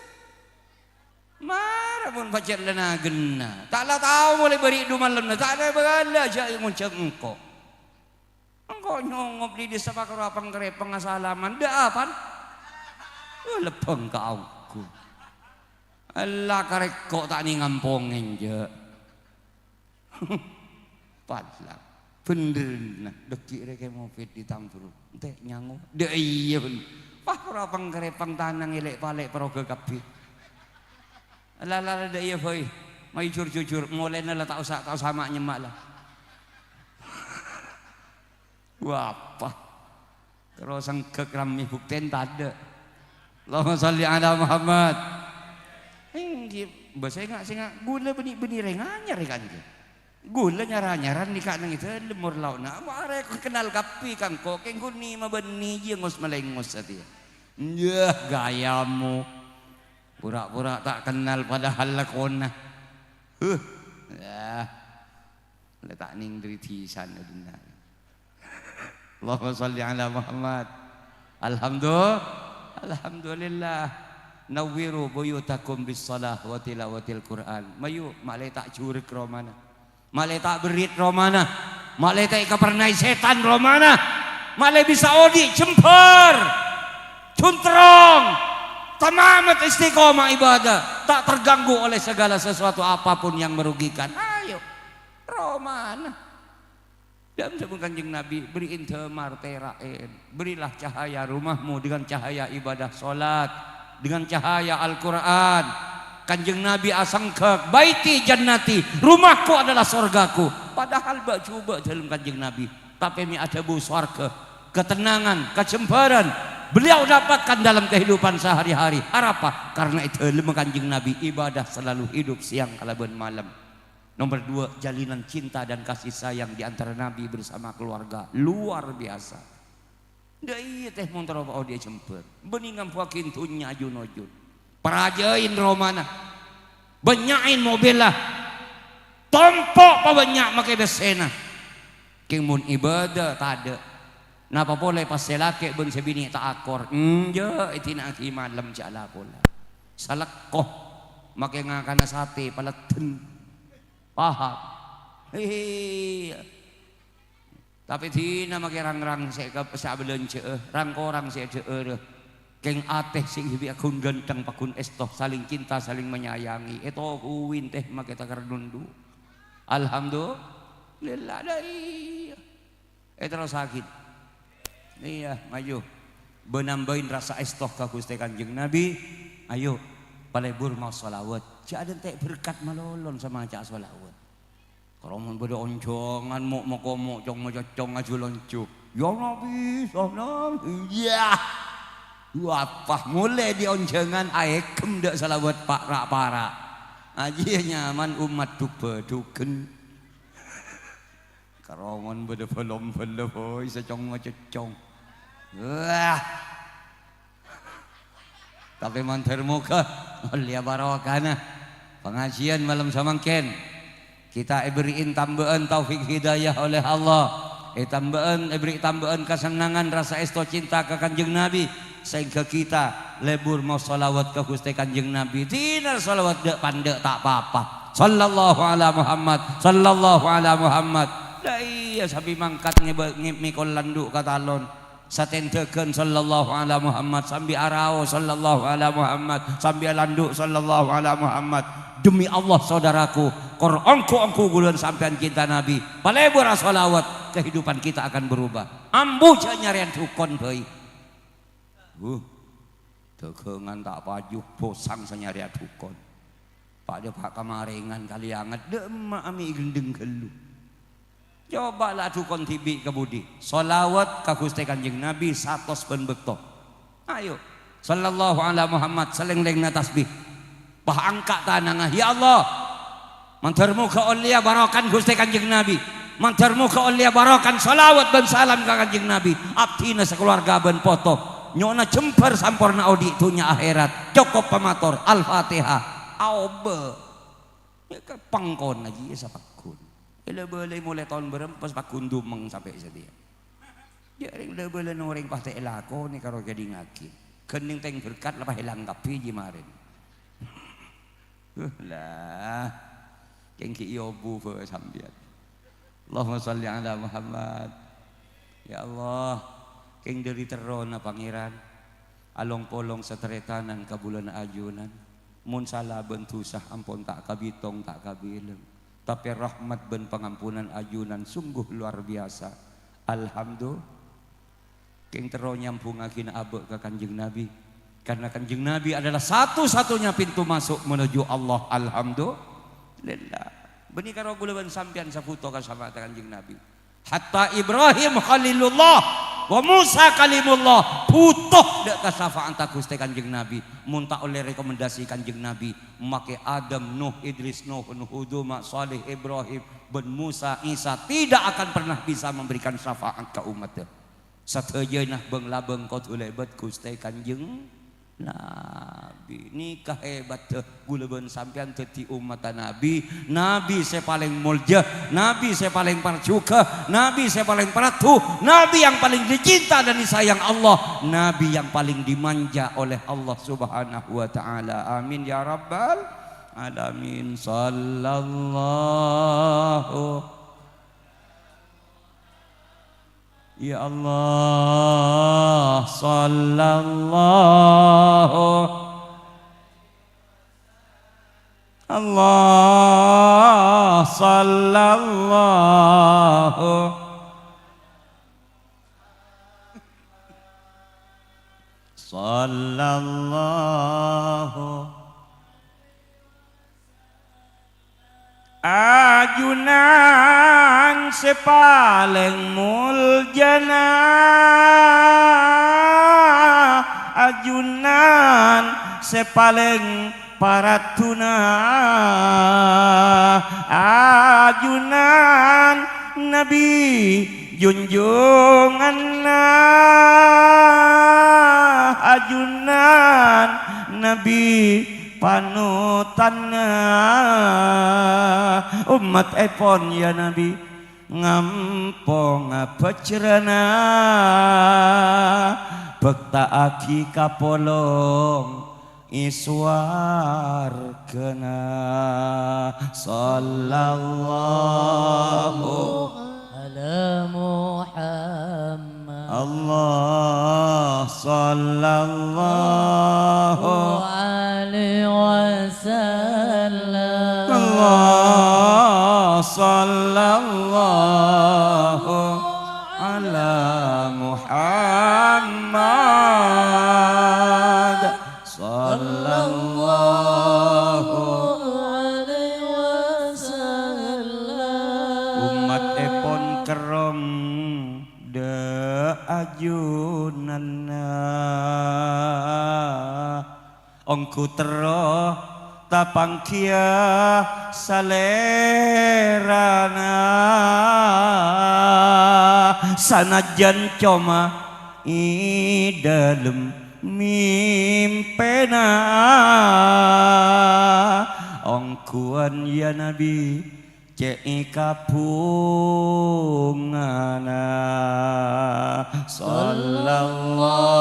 Mara mon pajhât la nagenna. Ta' la tao molè bâri' du malemma, ta' la bâlâ jhâ' ngonjhâng engko'. Engko' nyongop dhi' dissa' pakaro apang-karèpang asalaman. Dâ' apan? Oh, lebbhâng kaongghu. Ella karè ko' ta' nèng ampongè, jhâ'. Padâ. Bhendher, nah, dhâggi' rè kè mopèt è Tamburu. Entè' nyango. Dâ' iyâ, bân. Wah, para pang-karèpang tanang èlè'-palè' parogâ kabbhi. La, la, la, dâ' iyâ, bhâi. Mayu jur-jujur, molèna la ta' osa, ta' osa ma'-nyemma' la. Wah, apa? Terro sengghek rammè buktèna tadâ'. Allahumma shalli ala Muhammad. Èngghi, bâ sènga'-sènga', ghulâ bânnè-bânnè rèng anyar è ka'dinto. Ghulâ nyar-anyaran nèka neng è dâlem mor lao'na. Arè kennal kabbhi ka engko', kèng ghun nèma bânnè jiyâ ngos-malèngos satèya. Yah, gayamu. Pura-pura ta' kennal padahal lakona. Huh. Yah. La ta' nèng dâri dhisana dinna'. Allahumma shalli ala Muhammad. Alhamdu-, alhamdulillah. Nawwiru buyutakum bis shalah wa tilawatil Qur'an. Mayu, ma'lè ta' jurek romana. Ma'lè ta' berrit romana. Ma'lè ta' èkaparnaè sètan romana. Ma'lè bisa odi' jembhâr. Cuntrong. Tamamet istiqomah ibadah. Tak terganggu oleh segala sesuatu apapun yang merugikan. Ayo. Romana. Dhâ'âm dhâbuna Kanjeng Nabi, "Bherri'in dâmar, tèra'in. Berilah cahaya rumahmu dengan cahaya ibadah sholat, dengan cahaya Al-Qur'an." Kanjeng Nabi asengghâk, "Baiti jannati, rumahku adalah sorgaku." Padahal bâ'-jhubâ' dhâlem Kanjeng Nabi. Tapè mè' adhâbu sowarghâ, ketenangan, kajembhârân beliau dapatkan dalam kehidupan sehari-hari. Arapa? Karena è dhâlemma Kanjeng Nabi ibadah selalu hidup siang kalabân malem. Nomor dua, jalinan cinta dan kasih sayang di antara Nabi bersama keluarga luar biasa. Dâ' iyâ tè mon terro odi' jembhâr. Bânnè ngambuwâghi dhunnya ajun-ojun. Parajâi romana. Bânnya'è mobilla. Tompo' pabânnya' makè bessèna. Kèng mon ibadah tadâ'. Napa polè pas sè lakè' bân sè binè' ta' akor? Enjâ', èdina'aghi malem jhâ' la-pola. Salèkko. Makè ngakana satè paledden. Paham? Iyâ. Tapè dina makè rang-rang sè ka-, sè abâlânjhâ'â, rang-korang sè adhâ'ârâ. Kèng atè sè dhibi' aghun ghântheng, paghun èsto, saling cinta, saling menyayangi. Ètohuwi tè makè takar nondhu. Alhamdulillah, dâ' iyâ. Èterrossaghi. Iyâ, maju. Bân-ambâin rassa èsto ka Ghustè Kanjeng Nabi. Ayo, palebur maos shalawat. Jhâ' adântè' berkat malolo samaca shalawat. Karomon bâdâ onjhângan, mo', moko-mo', cong-mococcong, aju-lonju. "Ya Nabi, salam." Iyâ. Wah, pas molè dâri onjhângan, aèghem dâ' shalawat pa'-, ra'-para'. Ajiyâ nyaman ommat dhuk-bhâdhughân. Karomon bâdâ bâlom-bâlom, boy, sè cong-mococcong. Wah. Tapè mandhâr moghâ ollèya barokana pangajiyân malem samangkèn. Kita èbherri'in tambâ'ân taufik hidayah oleh Allah. Ètambâ'ân, èbherri' tambâ'ân kasennangan, rassa èsto cinta ka Kanjeng Nabi, sehingga kita lebur maos shalawat ka Ghustè Kanjeng Nabi. Dina shalawat dâ' pandâ' ta' pa-apa. Sallallahu ala Muhammad, sallallahu ala Muhammad. Lah iyâ, sambi mangkat ngèbâ-, ngè-, mèkol landhu' ka talon. Satèndhâghân sallallahu ala Muhammad, sambi araos sallallahu ala Muhammad, sambi alandhu' sallallahu ala Muhammad. Demi Allah, saudaraku, kor ongghu-ongghu ghulâ sampèyan cinta Nabi, palebur ashalawat, kehidupan kita akan berubah. Ambu jhâ' nyarèya dhukon bhâi. Huh, dhâghângan ta' paju, bhusang sè nyarèya dhukon. Padâ pa' kamarèngan kalè anget, dâ' emma'a mè' ghendheng ghâllu. Coba la dhukon dhibi' ka budi. Shalawat ka Ghustè Kanjeng Nabi satos bân bâkto. Ayo. Sallallahu ala Muhammad, salèng-lèngnga tasbih. Pas angka' tanangnga, "Ya Allah, mandhâr moghâ ollèya barokan Ghustè Kanjeng Nabi. Mandhâr moghâ ollèya barokan shalawat bân salam ka Kanjeng Nabi. Abdhina sakaluwarga bân poto. Nyo'ona jembhâr samporna odi' dhunnya akhèrat. Cokop pamator. Al-Fatihah." Aobâ. Yâ, ka-, pangkona jiyâ sapagghun. Èla-bâlâi molaè taon bârâmpa sapagghun dumeng sampè' satèya. Jhâ' rèng la-bâlâna orèng pastè èlakonè karo kèdingngaghi. Ghân nèng tèng berkat la pas èlang kabbhi jiyâ marèn. Huh, lah. Kèng ghi' èobu bhâ sampèyan. Allahumma shalli ala Muhammad. Ya Allah, kèng dâri terrona Pangèran, along-polong sataretanan ka bulâna ajunan. Mon sala bân dhusa ampon ta' kabitong, ta' kabilâng. Tapè rahmat bân pangampunan ajunan sungguh luar biasa. Alhamdulillah. Kèng terro nyambhungaghina abâ' ka Kanjeng Nabi. Karena Kanjeng Nabi adalah satu-satunya pintu masuk menuju Allah. Alhamdulillah. Bânnè karo ghulâ bân sampèyan sè bhuto ka syafa'atta Kanjeng Nabi. Hatta Ibrahim Khalilullah wa Musa Kalimullah bhuto dâ' ka syafa'atta Ghustè Kanjeng Nabi. Mon ta' ollè rekomendasi Kanjeng Nabi, makè Adam, Nuh, Idris, Nuh, Nuh, Huduma, Saleh, Ibrahim, bân Musa, Isa tidak akan pernah bisa memberikan syafaat ka ommaddhâ. Sadhâjâna bâng-labâng kodhu lèbât Ghustè Kanjeng Nabi. Nèka hebatta ghulâ bân sampèyan dhâddhi ommatta Nabi, Nabi sè palèng molja, Nabi sè palèng parjhughâ, Nabi sè palèng paradu, Nabi yang paling dicinta dan disayang Allah, Nabi yang paling dimanja oleh Allah Subhanahu wa Ta'ala. Amin ya Rabbal Alamin. Sallallahu Ya Allah, sallallahu. Allah, sallallahu. Sallallahu. Ajunan sè palèng muljâna, ajunan sè palèng paraddhuna, ajunan Nabi junjunganna, ajunan Nabi panutanna. Ommattèpon, ya Nabi, ngamponga bhâjrâna, bhâkta'aghi ka polong è sowarghâna. Sallallahu ala Muhammad. Allah, sallallahu alaihi wasallam. Allah, sallallahu ala Muhammad. Sallallahu alaihi wasallam. Ommattèpon kerrong dâ' ajunanna. Ongghu terro tapangghiyâ salèrana. Sanajjân coma è dâlem mimpèna, ongghuwân, ya Nabi, cè' è kabhungana. Sallallahu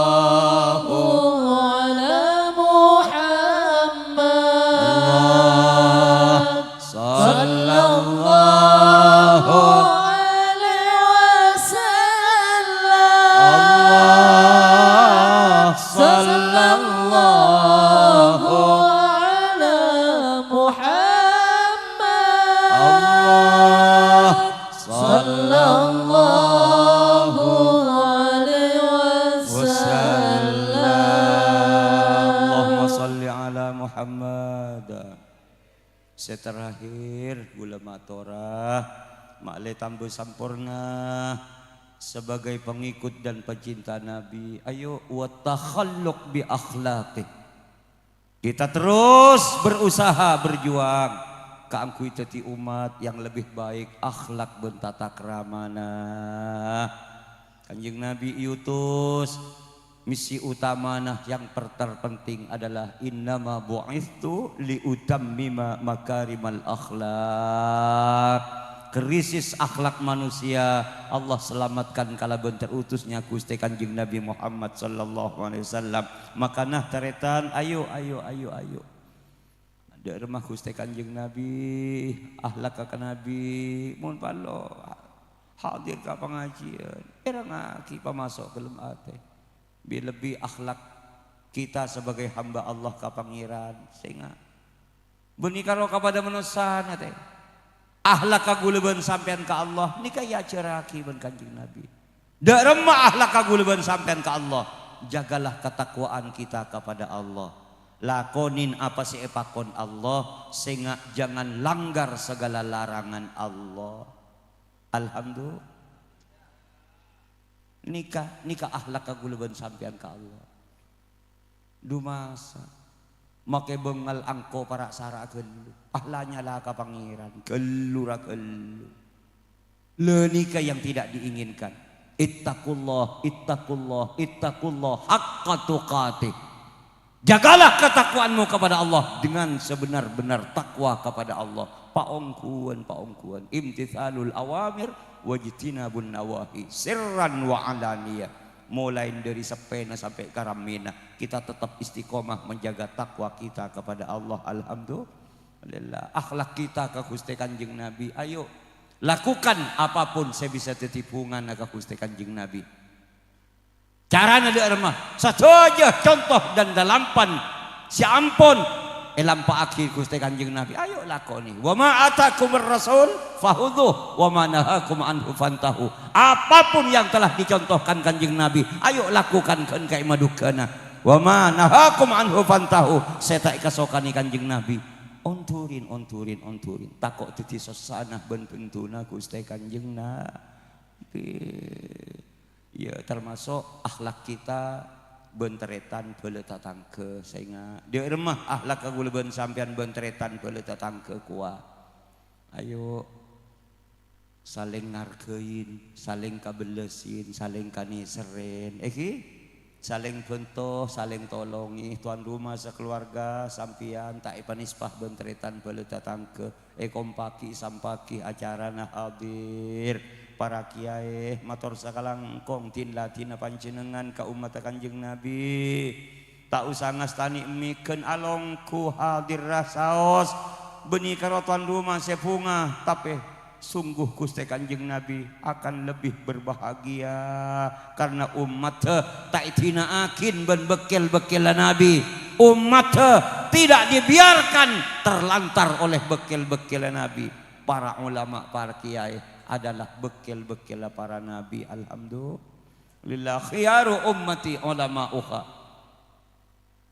ala Muhammad. Allah. Sallallahu alaihi wasallam. Allah. Sallallahu ala Muhammad. Allah. Sallallahu alaihi wasallam. Allahumma shalli ala Muhammad. Sè terakhir, ghulâ matora, ma'lè tambâ samporna sebagai pengikut dan pecinta Nabi. Ayo, wa takhalluq bi akhlaqih. Kita terus berusaha, berjuang kaangghuy dhâddhi ommat yang lebih baik akhlak bân tata kramana. Kanjeng Nabi èutus, misi utamana yang per-, terpenting adalah, "Innama bu'itstu li utammima makarimal akhlak." Krisis akhlak manusia Allah selamatkan kalabân terutusnya Ghustè Kanjeng Nabi Muhammad sallallahu alaihi wasallam. Makana tarètan, ayo, ayo, ayo, ayo. Dâ' remma Ghustè Kanjeng Nabi, akhlak ka Nabi, mon parlo hadir ka pangajiân, èrangngaghi pamaso' dâlem atè. Bi-, lebbi akhlak kita sebagai hamba Allah ka Pangèran, sènga'. Bânnè karo kapadâ manossana, tè. Akhlak kaghulâ bân sampèyan ka Allah, nèka èajhârraghi bân Kanjeng Nabi. Dâ' remma akhlak kaghulâ bân sampèyan ka Allah. Jagalah ketakwaan kita kepada Allah. Lakonè apa sè èpakon Allah, sènga' jangan langgar segala larangan Allah. Alhamdulillah. Nèka, nèka akhlak kaghulâ bân sampèyan ka Allah. Dumasa. Makè bângal angko para' sara'a ghâllu. Ah, la nyala ka Pangèran. Ghâllu ra ghâllu. Lha nèka yang tidak diinginkan. Ittaqullah, ittaqullah, ittaqullah haqqa tuqatih. Jagalah ketakwaanmu kepada Allah dengan sebenar-benar takwa kepada Allah. Paongghuwân, paongghuwân. Imtitsalul awamir wajtinabun nawahi sirran wa alaniyah. Molaè dâri seppèna sampè' ka rammèna, kita tetap istiqomah menjaga takwa kita kepada Allah. Alhamdulillah. Akhlak kita ka Ghustè Kanjeng Nabi. Ayo, lakukan apapun sè bisa dhâddhi bhungana ka Ghustè Kanjeng Nabi. Carana dâ' remma, sadhâjâ conto dan dalampan sè ampon èlampa'aghi Ghustè Kanjeng Nabi. Ayo lakonè. "Wa ma atakumur rasul fakhudzuh, wa ma nahakum anhu fantahu." Apapun yang telah dicontohkan Kanjeng Nabi, ayo lakukan, ghân kaè madhughâna. "Wa ma nahakum anhu fantahu." Sè ta' èkasokanè Kanjeng Nabi, ondurin, ondurin, ondurin. Tako' dhâddhi sossana bân benduna Ghustè Kanjeng Nabi. Ya, termasuk akhlak kita bân tarètan bhâlâ tatangghâ. Saènga, dâ' remma akhlak kaulâ bân sampèyan bân tarètan bhâlâ tatangghâ kowa. Ayo, salèng ngargain, salèng kabellesin, salèng kanèserrèn, èghi? Salèng bhânto, salèng tolongè, towan roma sakaluwarga sampèyan ta' èpanèspa bân tarètan bhâlâ tatangghâ, èkompaghi, sampaghi acarana hadir. Para kiyaè, mator sakalangkong din-ladinna panjhennengngan ka ommatta Kanjeng Nabi. Ta' osa ngastanè emmèghân alongghu hadirra saos. Bânnè karo towan roma sè bhunga, tapè sungguh Ghustè Kanjeng Nabi akan lebih berbahagia karena ommatta ta' èdina'aghin bân bâkkèl-bâkkèlla Nabi. Ommatta tidak dibiarkan terlantar oleh bâkkèl-bâkkèlla Nabi. Para ulama, para kiyaè adalah bâkkèl-bâkkèlla para nabi. Alhamdulillah, khiyaru ummati ulama'uha.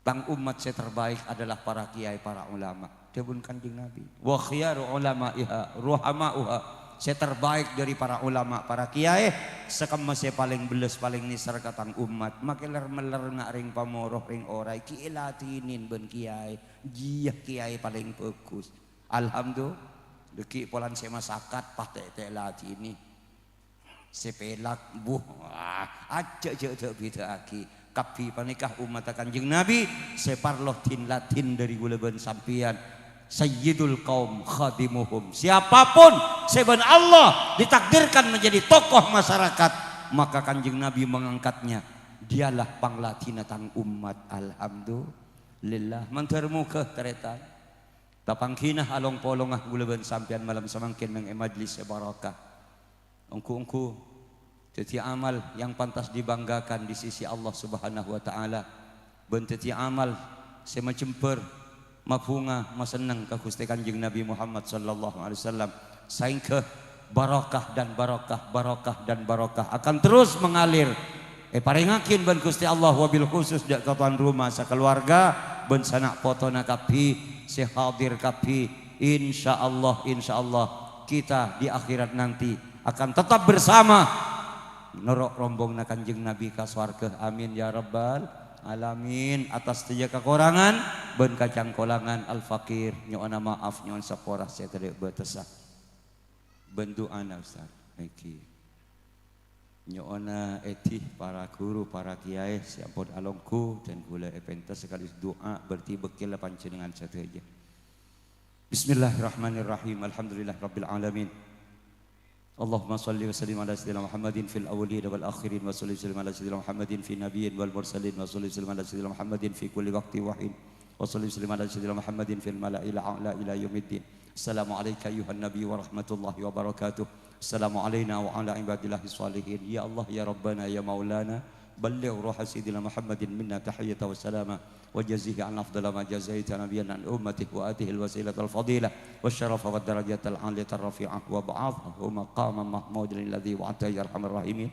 Tang ommat sè terbaik adalah para kiyaè, para ulama. Dhâbuna Kanjeng Nabi, "Wa khiyaru ulama'iha ruhama'uha." Sè terbaik dâri para ulama, para kiyaè, sakemma sè palèng bellâs, palèng nèser ka tang ommat. Makè ler-meller nga' rèng pamoro, rèng ora, ghi' èladhinin bân kiyaè. Jiyâ kiyaè palèng bhâghus. Alhamdulillah, ghi' polana sè masakat, pas ta' èladhini. Sè pèlak, buh, wah, ajjhâ' jhâ' dâ'-bidâ'aghi. Kabbhi panèka ommatta Kanjeng Nabi sè parlo din-ladin dâri kaulâ bân sampèyan. Sayyidul qaum khadimuhum. Siapapun sè bân Allah ditakdirkan menjadi tokoh masyarakat, maka Kanjeng Nabi mengangkatnya. Dialah pangladinna tang ommat. Alhamdulillah. Mandhâr moghâ, tarètan. Tapangghina along-polonga kaulâ bân sampèyan malem samangkèn neng è majlis sè barokah. Ongghu-ongghu dhâddhi amal yang pantas dibanggakan di sisi Allah Subhanahu wa Ta'ala, bân dhâddhi amal sè majembhâr, mabhunga, masenneng ka Ghustè Kanjeng Nabi Muhammad sallallahu alaihi wasallam, saèngghâ barokah dan barokah, barokah dan barokah akan terus mengalir èparèngaghin bân Ghustè Allah, wabil khusus dâ' ka towan roma sakaluwarga bân sana' potona kabbhi sè hadir kabbhi. Insyaallah, insyaallah, kita di akhirat nanti akan tetap bersama noro' rombonganna Kanjeng Nabi ka sowarghâ. Amin ya rabbal alamin. Atas sadhâjâ kakorangan bân kacangkolangan, al-faqir nyo'ona ma'af, nyo'on sapora sè tadâ' bâtessa. Bân du'ana, Ustaz. Èngghi. Nyo'ona èdhi para ghuru, para kiyaè sè ampon alongghu, dan kaulâ èpènta sakalèbât du'a, berarti bâkkèlla panjhennengngan sadhâjâ. Bismillahirrahmanirrahim. Alhamdulillahirabbil alamin. Allahumma shalli wa sallim ala sayyidina Muhammadin fil awwalin wal akhirin, wa shalli wa sallim ala sayyidina Muhammadin fin nabiyyin wal mursalin, wa shalli wa sallim ala sayyidina Muhammadin fi kulli waqtin wa hin, wa shalli wa sallim ala sayyidina Muhammadin fil mala'il a'la ila yaumiddin. Assalamu alaika ayyuhan nabi wa rahmatullahi wa barakatuh. Assalamu alaina wa ala ibadillahi shalihin. Ya Allah, ya Rabbana, ya Maulana, balligh ruha sayyidina Muhammadin minna tahiyatan wa salama, wa jazihi an afdala ma jazaita nabiyyan an ummatihi, wa atihil wasilatal fadilah wa syarafa wa darajatal aliyata rafi'ah, wa ba'athahu maqaman mahmudan alladzi wa'adtahu ya arhamar rahimin.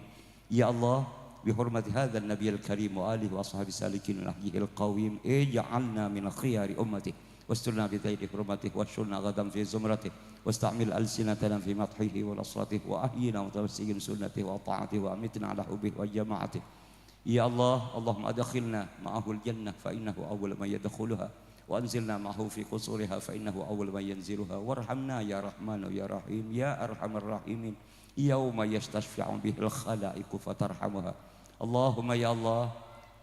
Ya Allah, bi hurmati hadzan nabiyil karim wa alihi wa ashabihi salikin nahjihil qawim, ij'alna min khiyari ummati, wasturna bi zaili hurmati, wahsyurna ghadan fi zumrati, wasta'mil alsinatana fi madhihi wa nasratihi, wa ahyina mutamassikin sunnatihi wa ta'atihi, wa amitna ala hubbihi wa jama'atihi. Ya Allah, Allahumma adkhilna ma'ahul jannah fa innahu awwalu man yadkhuluha, wa anzilna ma'ahu fi qusuriha fa innahu awwalu man yanziluha, warhamna ya Rahmanu ya Rahim ya arhamar rahimin, yauma yastasyafi'u bihil khalaiqu fatarhamuha. Allahumma ya Allah,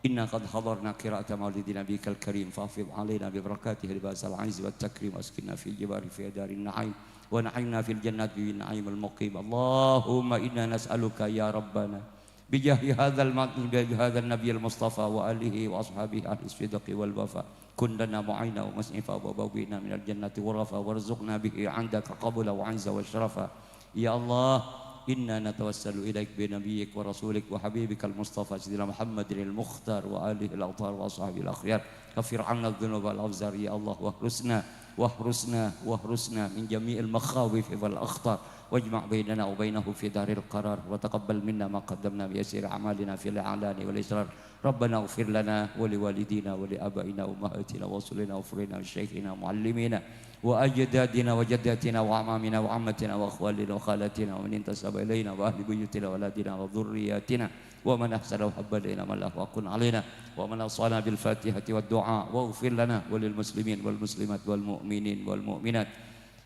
inna qad hadarna qira'ata maulidi nabiyikal karim, fafid alaina bi barakatihi libasal izzi wat takrim, askinna fi jiwari fi darin na'im, wa na'imna fil jannati bi na'imil muqim. Allahumma inna nas'aluka ya Rabbana, bi jahi hadzal ma-, bi jahi hadzan nabiyil mustafa wa alihi wa ashabihi ahli sidqi wal wafa, kun lana mu'ina wa mus'ifa wa bawwi'na minal jannati ghurafa warzuqna bihi 'indaka qabula wa 'izza wa syarafa. Ya Allah, inna natawassalu ilaik bi nabiyyik wa rasulik wa habibikal mustafa sayyidina Muhammadinil mukhtar wa alihi al-athhar wa ashabil akhyar. Kaffir 'anna dzunuba wal awzar, ya Allah, wahrusna واحرسنا، واحرسنا من جميع المخاوف والأخطار، واجمع بيننا وبينه في دار القرار، وتقبل منا ما قدمنا بيسير أعمالنا في الإعلان والإسرار. ربنا اغفر لنا ولوالدينا ولآبائنا وأمهاتنا ورسلنا وفروعنا وشيوخنا ومعلمينا وأجدادنا وجداتنا وأعمامنا وعماتنا وأخوالنا وخالاتنا ومن انتسب إلينا وأهل بيوتنا وأولادنا وذرياتنا ومن أحسن وهب لنا من له حق علينا ومن أوصانا بالفاتحة والدعاء واغفر لنا وللمسلمين والمسلمات والمؤمنين والمؤمنات.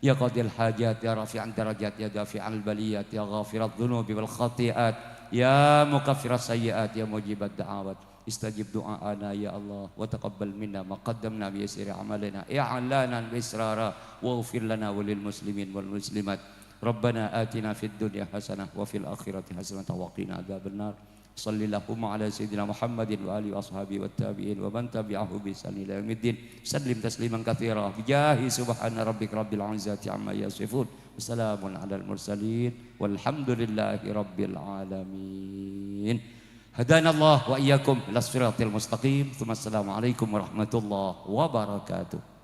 يا قاضي الحاجات، يا رافع الدرجات، يا دافع البليات، يا غافر الذنوب والخطيئات، يا مكفر السيئات، يا مجيب الدعوات، استجب دعاءنا يا الله، وتقبل منا ما قدمنا بيسير أعمالنا إعلانا وإسرارا، واغفر لنا وللمسلمين والمسلمات. ربنا آتنا في الدنيا حسنة وفي الآخرة حسنة وقنا عذاب النار. صل اللهم على سيدنا محمد وآله وأصحابه والتابعين ومن تبعه بإحسان إلى يوم الدين. سلم تسليما كثيرا بجاه سبحان ربك رب العزة عما يصفون. وسلام على المرسلين والحمد لله رب العالمين. هدانا الله وإياكم إلى الصراط المستقيم. ثم السلام عليكم ورحمة الله وبركاته.